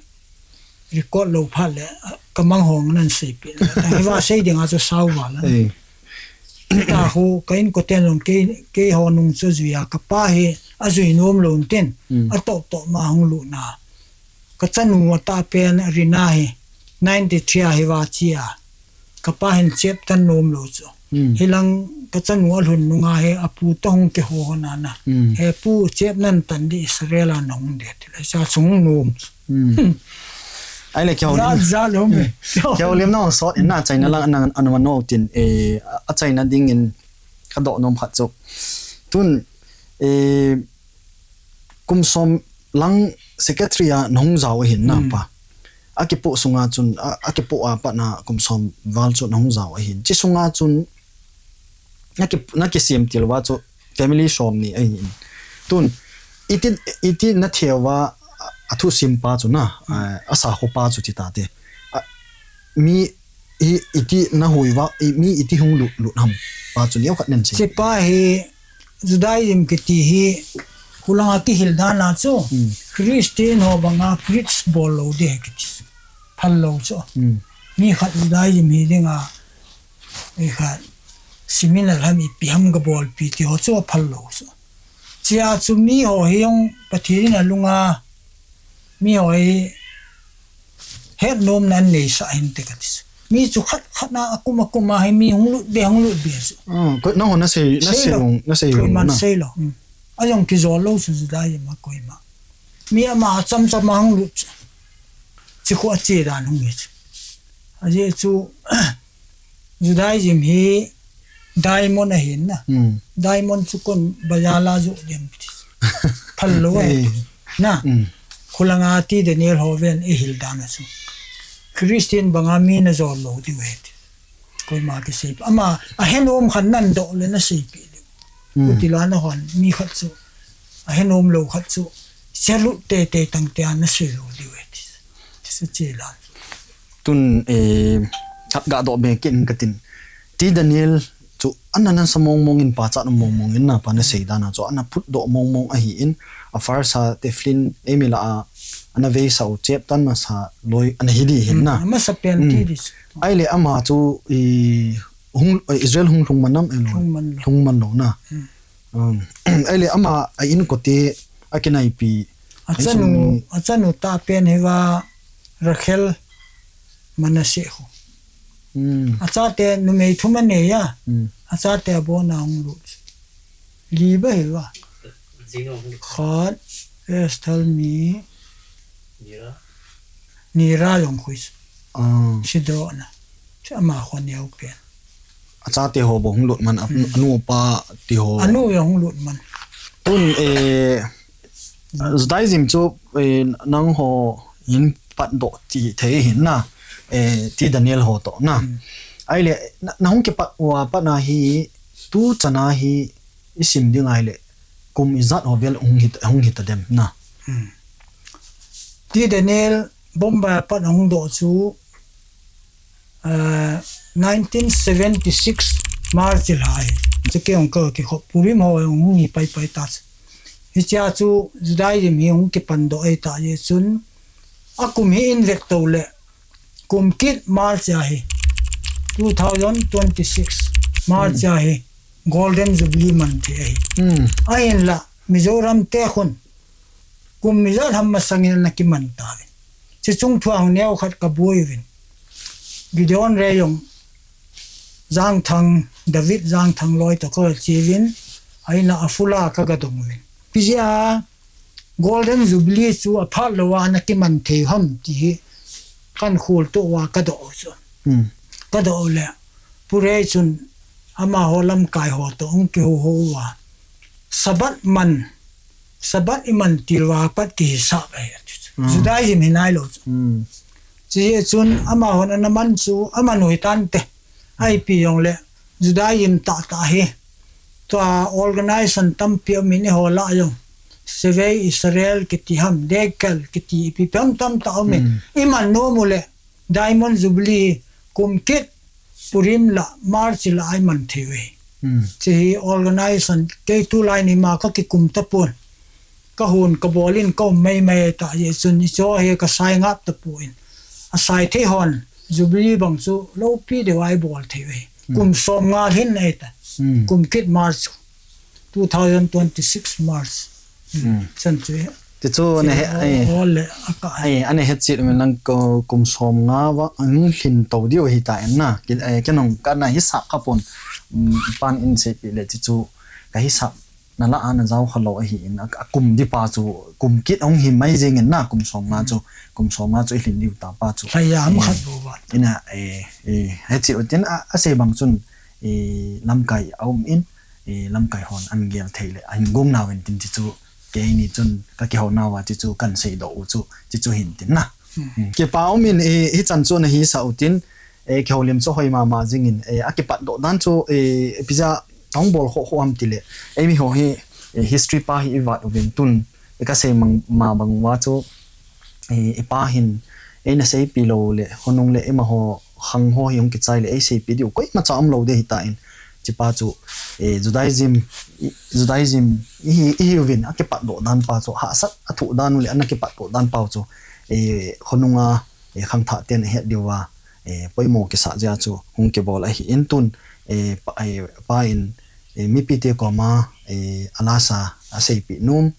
Record lou phat le, ka mang hong nan sei pi. Ta hiva sei ding a chu sau va la. Eh. Ta ho, ka inkoten jong kei, kei ho nung chu jui a, kapa hi, ajui nom lou tin. Hmm. Atoh toh ma hung lut na. Ka chanu ata pen Rina hi, ninety three a hi va chi a. Kapa hin chep tan nom lou chu. Hmm. Hilang ka chanu alhun nunga hi apu to hung kiho ho na na. Hmm. He pu chep nan tan di Israel a na hung de ti le sa sung nom chu. Hmm. Hmm. Ahile keu Za, lim. za lo me. Keu lim na sot in na China lang na, na, na no tin, eh, a China ding in ka doh nom khat chu. Tun, eh, kum som lang secretary a na hung jao ahin na Hmm. pa. Akipoh sunga chun, a, akipoh a pat na kum som val chu na hung jao ahin. Chi sunga chun, na ki, na kisem til uva chu family som ni ahin. Tun, iti, iti na thei uva, a, athusim pa chu na, a, asakho pa chu ti ta te. A, mi, i, iti na hui uva, i, mi iti hung lut, lut ham pa chu neo khat nen sei. Chi pa hi, Judaism kiti hi, khulanga kihil dan a chu, Hmm. Christian ho banga preach bol lou di hi kiti. Phal lou chu. Hmm. Mi khat Judaism hi dinga, mi khat seminar ham ipi ham ga bolpi ti ho chu phal lou chu. Chia chu mi ho hi jong Pathen in alunga, mi ho hi het nom nan nei sa hin te kati chu. Mi chu khat khat na akum akum a hi mi hung lut be, hung lut be chu. Ah, ko, na ho na sei, na Sei sei lo. long, na sei Koi long man na. sei lo. Hmm. Ajong kijol lou chu Judaism a koima. Mi ama cham cham a hung lut chu. Chi khu ache dan hung hi chu. Ajeh chu Judaism hi diamond ahin na. Hmm. Diamond chu kon bazar la jo dem ti. Phal lou Eh. ahi. Na. Hmm. Khulanga ti Daniel ho ven i hil dan a chu. Christian banga mi na jol lou diu ahi ti. Koima kisei. Ama ahe nom khan nan doh le na seipi diu. Hmm. Khuti la na hon mi khat chu. Ahe nom lou khat chu. Sia lut tei tei tang te a na sei lou diu ahi ti. Ti chu che la. Tun, eh, khat ga doh be kit in ka tin. Ti Daniel chu ana nan sa mong mong in pachat mong mong in na pa na sei dan a chu ana phut doh mong mong ahin a farsa Teflon eimi la a ana vei sa u chep tan masa loi ana hi di hin na. Hmm, amasa pen Hmm. ti di chu. Ahile ama chu i hung, eh, Israel hung lhung man am, eh, lo. Lhung man lo. Lhung man lo na. Hmm. Um, ahile ama a inkote a kinaipi. A chanu, a chanu tahpen hi va Rachel Manasseh khu. Hmm. A chate numei thum anei a. Hmm. A chate abon a hung lut. Li ba hi va. Khat, Esther ni. Nira jong khu. Ah. Sidon a. Ama khu neo pen. A chate ho bou hung lut man, a, hmm, anu apa ti ho. Anu jong hung lut man. Tun, eh, Judaism chu, eh, nangho hin patdoh ti thei hin na, eh, T. Daniel ho toh na. Hmm. Ahile, na, na hung kipat uva pat na hi, tu chan a hi, i sim ding ahile, kum ijat ho vel hung hi, hung hita dem na. Hmm. T. Daniel Bombay a pat hung doh chu, eh, nineteen seventy-six March lha hi. Chu kei jong ka kikhop Purim ho jong hung hi pai pai ta. Hichea chu Judaism hi hung kipan doh ahi ta jeh chun, a kum hi in vek to le, kum kit March a hi, two thousand twenty-six March, hmm, a hi, Golden Jubilee man thei ahi. Hmm. Ahinla, Mizoram te khun, kum ijat ham masangin ana kiman tauvin. Chuche chung thu a neo khat ka boi uvin. Gideon Reung, Jangthang, David Jangthang loi toh ka che uvin, a in a a full a ka ga dong uvin. Ipi jeh a Golden Jubilee chu a phat lou a ana kiman thei ham ti hi kan khol to uva ka doh u chu. Hmm. Ka doh u le, Pu Rei chun amaho lamkai ho toh hung kihou hou uva. Sabbath man, Sabbath i man til uva pat kihisap ahi, ati chu. Hmm. Judaism hi nai lou chu. Hmm. Chuche chun amahon ana man chu, aman u hi tante. Ipi jong le, Judaism tah tah hi. Tua organization tampi um in eiho lah jong. Sevei Israel kiti ham, Dekel kiti ipi pen tamtah um in. Hmm. I man nom u le, Diamond Jubilee kum kit Purim lah, March lah a i man thei uve. Hmm. Chuche hi organization kei tulai ni ma ka kikum tapon. Ka hon ka bol in ka um mai mai ta jeh chun hiche hi ka sai ngap tapon. A sai thei hon Jubilee bang chu loupi deu a i bol thei uve. Hmm. Kum som nga lhin ahi ta. Hmm. Kum kit March chu. Two thousand twenty-six March. Hmm. Hmm. Chan chu e. Ti chu ana he, chu ai. Ol le a ka ai. Ai, ana he chet min lang ko kum som nga va ang lhin to diu ahi ta en na. Ki, eh, ken jong ka na hisap kha pon. Um, pan in seipeh le ti chu ka hisap na lah a na jao kha lou ahi in, a, a kum di pa chu, kum kit hung hi mai jeng in na, kum som nga chu, kum som nga chu i lhin diu ta pa chu. Lhai a ham khat lou va. Ina, eh, eh, he chi u tin a, a sei bang chun, eh, lamkai a um in, eh, lamkai hon an gel thei le, an gong nau in tin ti chu, keini chun ka kihou nau a ti chu kan seidoh u chu, ti chu hin tin na. Hmm. Kipa um in, eh, hichan chu na hisap u tin, eh, kihoulim chu hoi mama jing in, eh, a kipatdoh dan chu, eh, ipi jeh a hung bol khoh khoh ham ti le. Eimi ho hi, eh, history pa hi i vat uvin tun, i ka sei mang, ma bang uva chu, eh, i pa hin, eina seipeh lou le, khonung le, eimaho khang ho hi hung kichai le, ei seipeh diu, koima cha um lou ding ahi ta in. Chi pa chu, eh, Judaism, i, Judaism, i hi, i hi uvin, a kipatdoh dan pa chu, hahsat a thoh dan u le, ana kipatdoh dan pa u chu, eh, khonung a, eh, khangthah ten a het diu va, eh, poimo kisah jeh a chu hung kibol ahi in tun, eh, pa, eh, pa in, eh, mipi te koma, eh, a lasa a seipeh nom,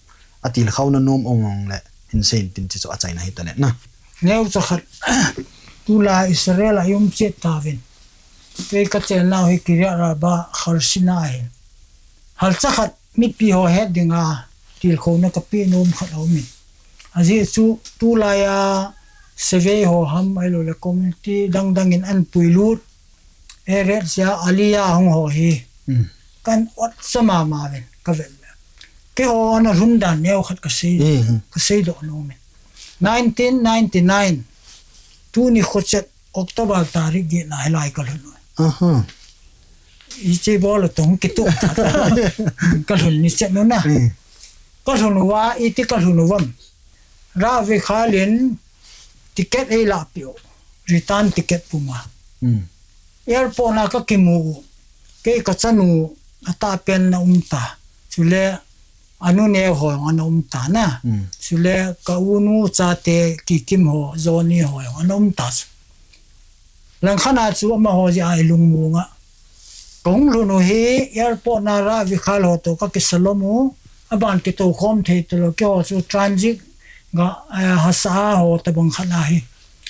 a tilkhouna nom ong ong le hin sei in tin ti chu a chaina hi ta le na. Neocha khat, tulai Israel a i um chet tauvin. Kei ka chenau hi Kiryat Arba Kharsina ahin. Halcha khat, mipi ho het dinga tilkhouna ka pe nom khat a um in. Ajeh chu tulai a Sevei ho ham ahilou le community dang dang in an puilut. Eret sia Aliyah hung ho hi. Hmm. Kan ot sa mama uvin ka vet le. Keiho ana lhun dan neo khat ka sei, hmm, hmm, ka seidoh nom in. Nineteen ninety-nine. Tuni khochet October tarik get na hilai ka lhun u. Aha. Hiche bol u tong kituh ta ta. Ka lhun ni chet u na. Hmm. Ka lhun uva, iti ka lhun uvam. Ravi Khalin ticket ei lah peh u. Return ticket puma. Hmm. Airport na ka kimu u. Kei ka chanu a tahpen na um ta. Chule anu neo ho jong ana um ta na. Hmm. Chule ka unu chate Kikim ho, Johnny ho jong ana um ta chu. Langkhat a chu amaho jeh a i lungmong a. Kahung lhun u hi airport na Rav Michael ho toh kakisalom u, aban kitou khom thei talou, keiho chu transit ga, eh, hasa ho tabang khat ahi.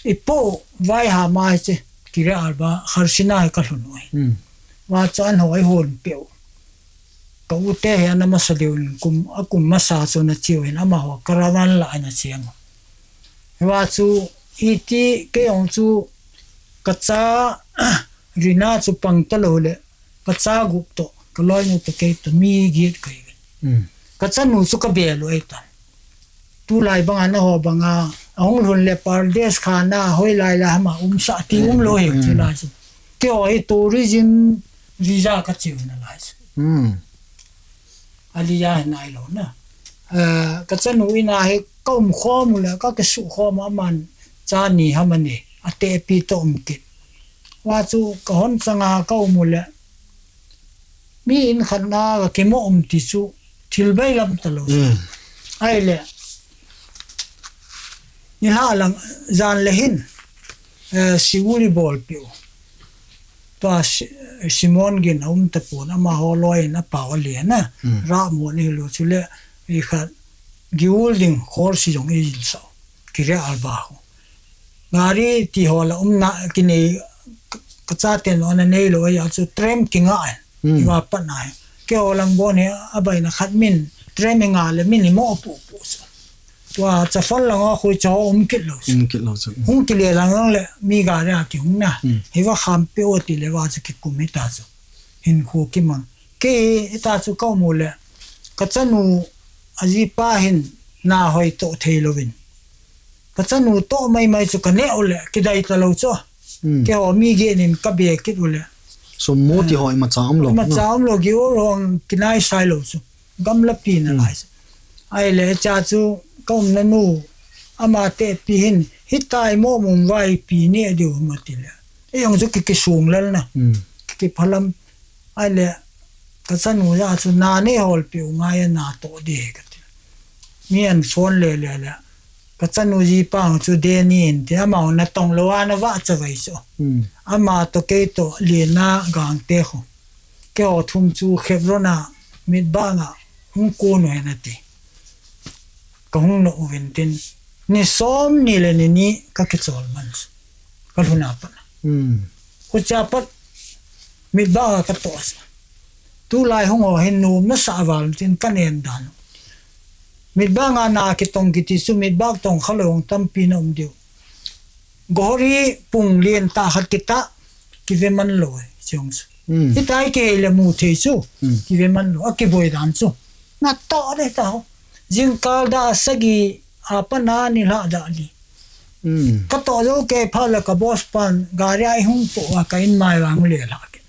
Ipo vai ha ma hiche, Kiryat Arba, Har Sinai hi kalhun u hi. Hmm. Vacha an ho eihon peh u. Ka u te hi ana masa deu in kum, akum masa chu ana cheu hin amaho caravan la ana cheng u. Hiva chu iti kei jong chu kacha Rina chu pang talou le, kacha gup toh, kaloinu toh kei toh mi get kahi. Hmm. Kachanu chu kabe lou ahitan. Tulai banga naho banga, ahung lhun le Pardes kha na, hoilai la hama umsa ti umlou hi, hmm, chulai chu. Keiho hi tourism visa kacheu nalai chu. Hmm. Aliyah hi nailou na. Eh, kachanu in a hi kaum khom u le, kakisuh khom u aman cha ni ham ani, atehpi toh um kit. Vachu kahon changa kaum u le, mi in khat na kakimo um ti chu, thil bailam talou. Hmm. Ahile, nilhah lang jan le hin, eh, Seoul ibolpeh u. Tua Si-, Simon gin aum tapon, amaho loi in apao ali na. Hmm. Rav mo ni lou chule, ikhat Giul ding khol si jong ijin sao. Kiryat Arba ho. Gari ti ho la umna kinei ka, kacha ten ana neilou ahi a chu tram kinga e. Hmm. Iva pat na hi. Keiho lang bon hi abaina khat min tram inga le min imo pu pu chu. Tua Chaphal lang a khu cha um kit lou chu. Um kit lou chu. Hung kile lang lang le mi gari a kihung na. Hmm. Hiva kham peh u ti le vachu kikum hita chu. Hinkho kimang. Kei hita chu kaum u le, kachanu ajipa hin na hoi toh thei louvin. Kachanu toh maimai chu kaneh u le, kidei talou chu. Hmm. Keiho mi get nin kabe kit u le. Sum mu ti ho imacha umlou. Imacha umlou, Giul ho kinai sai lou chu. Gamlapi nalai chu. Hmm. Ahile cha chu kaumna nu, ama tehpi hin, hitia imo mum vai pi neh diu ham ati le. Ei jong chu ki, kisung lel na. Hmm. Ki, kiphalam. Ahile, kachanu ja chu na nei holpeh u ngai a na toh ding kati. Mi an phone le le le. Kachanu jipa chu Danny in ti, ama natong lou a nava chavai chu. Hmm. Ama toh kei toh Lena Gangte khu. Keiho thum chu Hebron a mitbang a hung kon u hen ati. Kahung noh uvin tin, ni som ni le ni ni kakichol man chu. Kalhun a pat. Hmm. Huchia pat mitbang a katoh chu. Tulai hung ho hin nom nasa val tin kanen dan u. Mitbang a na kitong kiti chu mitbang tong khalou tampi na um diu. Gohori pung lien tah khat kitah, kive man lou e, chong chu. Hmm. Hitia kihei le mu thei chu, hmm, kive man lou, akiboi dan chu. Natoh le ta ho. Jingkah dah sagi, apat na nilhah dah li. Hmm. Katoh jou kei phat le ka boss pan, gari a eihung toh a ka in mai vang le lhah kei.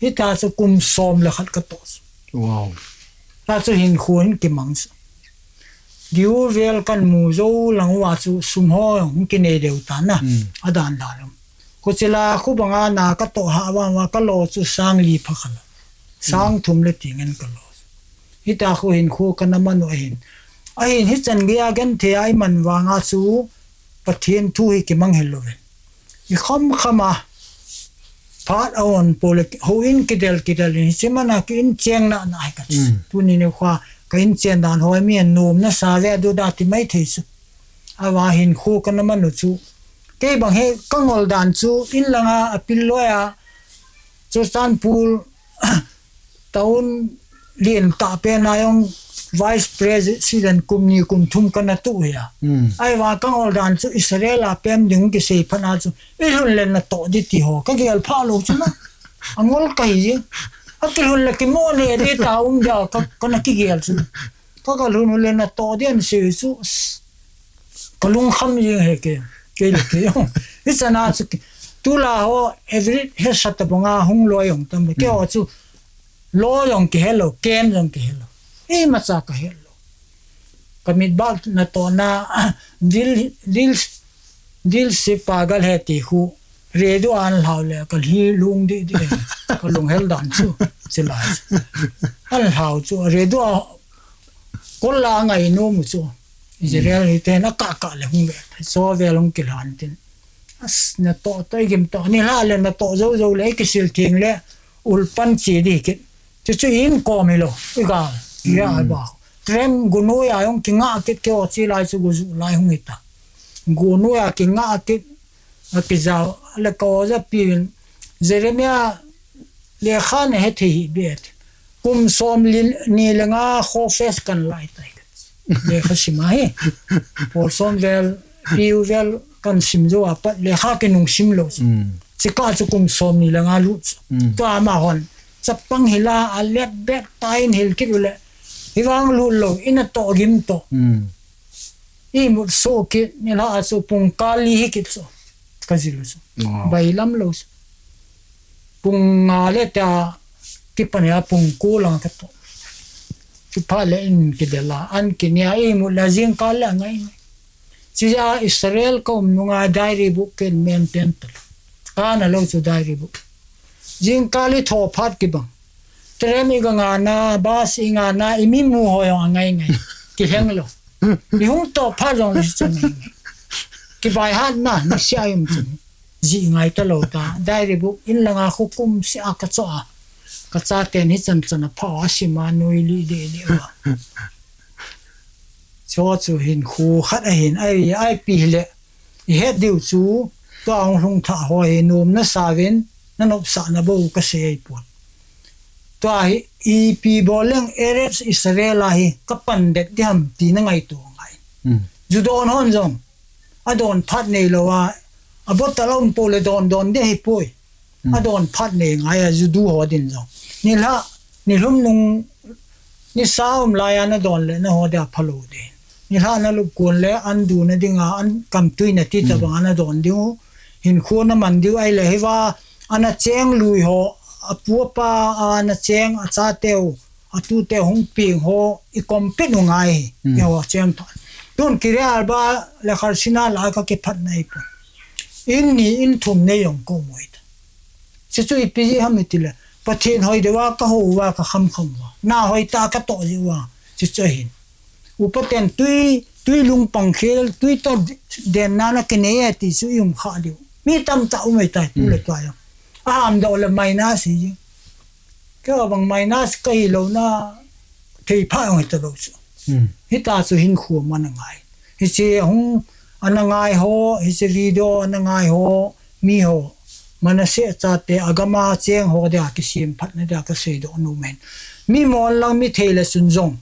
Hitia chu kum som le khat katoh chu. Wow. Tua chu hinkho hin kimang chu. Giul vel kamu jou lang uva chu sum ho hung kinei deu tan na. Hmm. Adan dan. Kuchila khu banga na katoh ha vang uva kalo chu sang li pha khat. Sang, hmm, thum le ti ngen kalo. Hitia khu hinkho kana man u ahin. Ahin hichan geiya genthei a iman vanga chu Pathen thu hi kimang hel lou ve. I kham kham a, phat a on pole, houin kidel kidel in, hiche mana ki inchen na na hi kati. Mm. Tuni nikho a, ka inchen dan ho mi an nom nasa ve, aduda ti mai thei chu. Ava hinkho kana man u chu. Kei bang hi ka ngol dan chu, in langa apil loi a, Churachandpur, town lien tah pen a jong vice president kum ni kum thum kana tu hi a. Hmm. Ahivang ka ngol dan chu Israel a pem ding kisei phat a chu, i lhun le natoh ding ti ho ka gel pha lou chu na. Angol kahi jing. Akilhun le kimo le ding ta um dia ka, kana kigel chu. Ka, ka lhun u le natoh ding sei chu, ka lungkham jing e kei, kei le kei. Hichan a chu, tulai ho, every hesa tabang a hung loi jong tam, kei ho chu, loi jong kihe lou, ken jong kihe lou. Imacha kahe lou. Ka mitbak natoh na, dil, dil, dil se pagal hai ti khu, radio an lhau le, ka lhi lung didi, ka lunghel dan chu, chilai chu. An lhau chu, radio a, Kol la ngainom u chu. Israel, hmm, hiten akah kah le hung ve. Sovel hung kilhan tin. As, natoh toh, igim toh. Nilhah le natoh jou jou le, ikisil theng le. ulpan chi di kit. Chuchu in kom hi lo, i gal, i a ba. Trem gunoi a jong kinga kit ke o chi lai chu guju lai hung hita. Gunoi a kinga kit, a kijao, le ko ja pi in, Jeremiah lekha ne he thei hi bet. Kum som li, ni le nga kho fes kan lai tai. Lekha sim a hi. Pol som vel, piu vel kan sim jo a pat lekha ke nung sim lo. Chika chu kum som ni le nga lut. Tua ma hon. Chapang hila a let bet tain hil kit ule. Hi vang lut lo, ina to gim to. I mut so kit, ni la a chu pung kali hi kit so. Ka zil so. Bai lam lo so. Pung nga le ta kipan ya pung ko lang ka to. Chu pha le in ki de la, an ki nia i mut la jing ka le ngai ngai. Chi ja Israel ka um nunga diary book ken maintain ta. Ka na lo chu diary book. Jing ka li tho phat ki bang. Trem i ga nga na, bus i nga na, i mi mu ho jong a ngai ngai. Ki heng lo. I hung to phat jong le chu ngai ngai. Ki bai hat na, ni sia yum chu. Ji ngai ta lo ta. Diary book in langa khu kum sia ka cho a. Ka cha ten hi chan chan a pha a sim a nui li li li a. Cho chu hin khu khat a hin ai, ai pi le. I het diu chu, tua hung hlung tha ho hi nom na sa vin, na nop sa na bo ka sei ai pon. Tua hi, i pi bo leng Eretz Israel a hi, ka pan det di ham ti na ngai tu ngai. Ju don hon jong, a don phat nei lo a, a bot ta lo um po le don don de hi poi. A don phat nei ngai a ju du ho din jong. Ni la, ni lhum nung, ni sa um lai a na don le na ho de a pha lo de. Ni la na lup kun le an du na ding a, an kam tui na ti ta bang a na don diu. Hin khu na man diu ai le hi va, ana cheng lui ho, a pu a pa ana cheng a cha teu, a tu teu hung ping ho, i kom pit u ngai hi. I ho cheng tha. Tun Kiryat Arba le Kharsina la ka ki phat nei po. In ni in thum nei jong ko moi ta. Chi chu ipi ji ham i ti le, Pathen hoi deuva ka ho uva ka kham kham uva. Na hoi ta ka to ji uva. Chi chu ahin. Upa ten tui, tui lung pang khel, tui to den na na ki nei e ti chu i um kha diu. Mi tam ta um ei tai tu le tua jong. A ham do le mai na si ji. Kei bang minus ka hi lo na thei pha jong hi ta lo chu. Hita chu hin khu man a ngai. Hiche hung ana ngai ho, hiche video ana ngai ho, mi ho. Manasseh chate a gam a cheng ho dia kisem phat na dia ka sei doh nom in. Mi mon lang mi thei le sun jong.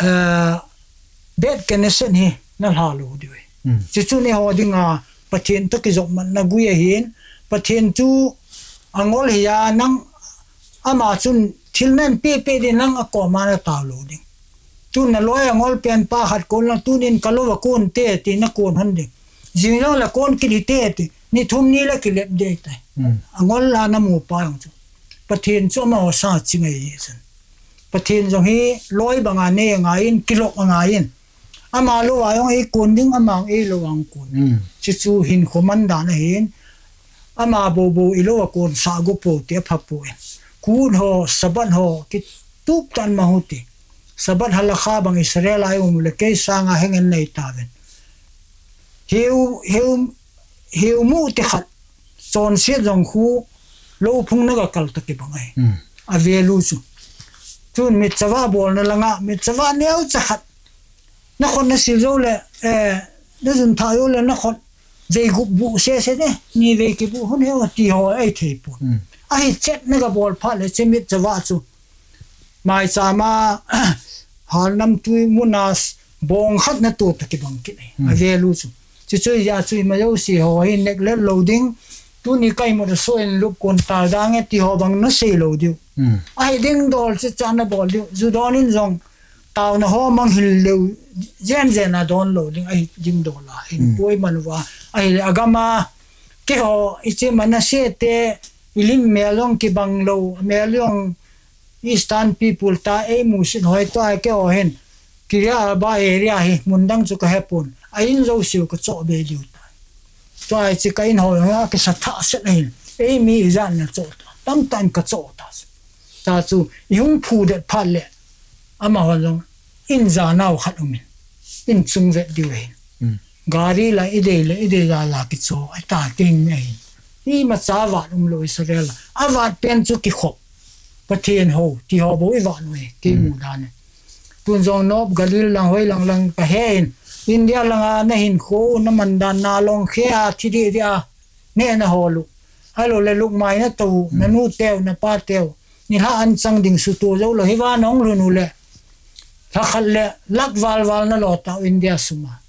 Eh, Bet Knesset hi na hla lo diu hi. Chi chu ni ho dinga Pathen to kijop man na gui ahin, Pathen chu a ngol hi a nang ama chun thil nan pe pe din nang a koma na tao lo ding. Tu na loi a ngol pen pa khat kon lang tunin ka lo va kon te ti na kon hon ding. Jing jong la kon kit hi te ti. Ni thum ni la kilep de tai. A ngol la na mu pa jong chu. Pathen chu ama ho sa chi ngai hi san. Pathen jong hi loi banga nei a ngai in, kilok a ngai in. Ama lo a jong ei kon ding, ama jong ei lo a kon. Chi chu hin khoman dan ahin. Ama bo bo i lo a kon sa go po ti a pha po in. Kun ho, Sabbath ho, ki tup tan ma ho ti. Sabbath halakha bang Israel a i um le kei sanga heng en nei ta ven. Hiu, hiu, hiu mu ti khat. Chonset jong khu lo phung na ga kal ta kibang ahi. A value chu. Chun mitzvah bolna langa, mitzvah neocha khat. Na khut na sil jou le, eh, na jun tha jou le na khut vei gup bu se se ne, ni vei kibu hun he ti ho ei thei pon. Ahi chet na ga bol phat le che mitzvah chu. Maicham a, hal namtui muna s-, bong khat na to ta kibang kit e. A value chu. Chu chu ya chu ima jouse ho hi neglect lo ding. Tuni ka imut a so in lup kon tal dang e ti ho bang na sei lo diu. Ahi ding dol chu cha na bol diu. Ju don in jong taona ho mang hil leu jen jen a don lo ding ahi ding dol a. In koi man uva. Ahi le a gam a keiho iche Manasseh te i lim mel jong kibang lo. Mel jong Eastern people ta ei musit hoi tua keiho hin. Kiryat Arba area hi mun dang chu ka he pon. A in jouse u ka choh be diu ta. Tua chi ka in ho jong a kisa thah set ahin. Ei mi ijat na choh ta. Tam tan ka choh ta. Ta chu i hung phu det phat le. Ama ho jong in ja nau khat um in. In chung vet diu ahin. Gari la i dei le i dei ja la kicho. A ta ting ahin. Imacha vat umlou Israel. Avat pen chu kikhop. Pathen hou, ti ho bou ivat u hi, kei mu dan in. Tun jong Nob Galil lang hoi lang lang kahen. India langa nahinkho, namandan, nalong khe a, thi deh deh a, neh nahol u. Ahilou le lukmai nato u, nanu teu, napa teu. Nilhah an chang ding suto joulou, hiva nahung lhun u le. Lhakhat le, lak val val nalo tau India sum a.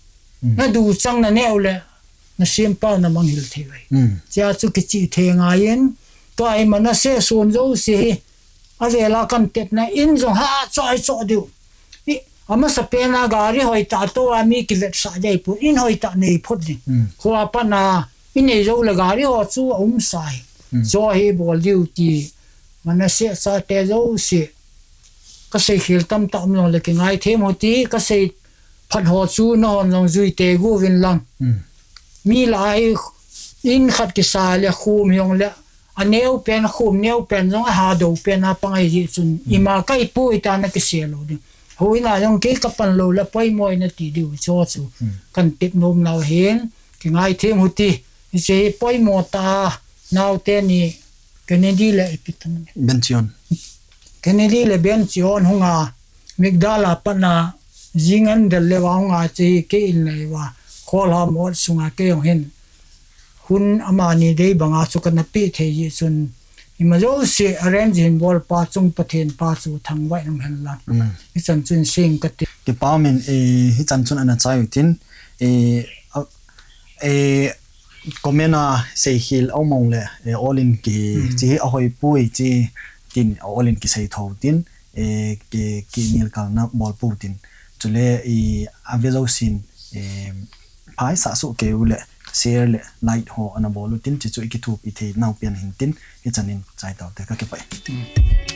Nadu chang naneh u le, nasempa u namanghil thei uve. Chea chu kichih thei ngai in, tua hi Manasseh son jouse hi, avel a kan tepna in jong ha choi cho diu. Amasa pen a gari hoitah tou a mi kivetsah dei pon, in hoitah nei phot ding. Kho a pat a, inei jou le gari ho chu aumsa hi. Cho hi bol diu ti, Manasseh chate jouse. Kasei khel tamtah um jong le kingaithem u hite, kasei phat ho chu nahon jong jui tei uvin lang. Mi lah a hi in khat kisa le khum hijong le, aneo pen, khum neo pen jong ahado pen a pang ahi jeh chun, ima kaipui ta nakisel lou ding. Houin a jong kei kapan lou le poimo in nati diu cho chu. Kan tep nom nau hin, kingaithem u hite, hiche hi poimo tah a, naote ni Kennedy le ipi ti. Kennedy le Benchion hung a, Migdal a pat a, jing an del le va hung a, hiche hi kei in nei uva, kholha mot sunga kei jong hin, hun amani dei banga chu kana pe thei jeh chun, ima jouse arrange hin bol pa chung Pathen pa chu thangvah in um hen lang. Hichan chun sing kati. Kipa um in, hichan chun ana chai u tin, comment a seikhel aum mong le, all in ki, hiche hi ahoipoi hiche tin, all in kisei tho tin, ki, kinelkalna bol pou tin. Chule, ave jousen, phaisah soh kei u le, share le, like ho ana bol u tin, hiche chu ikithopi thei nau pen hin tin, hichan in chai taute, kakipah e.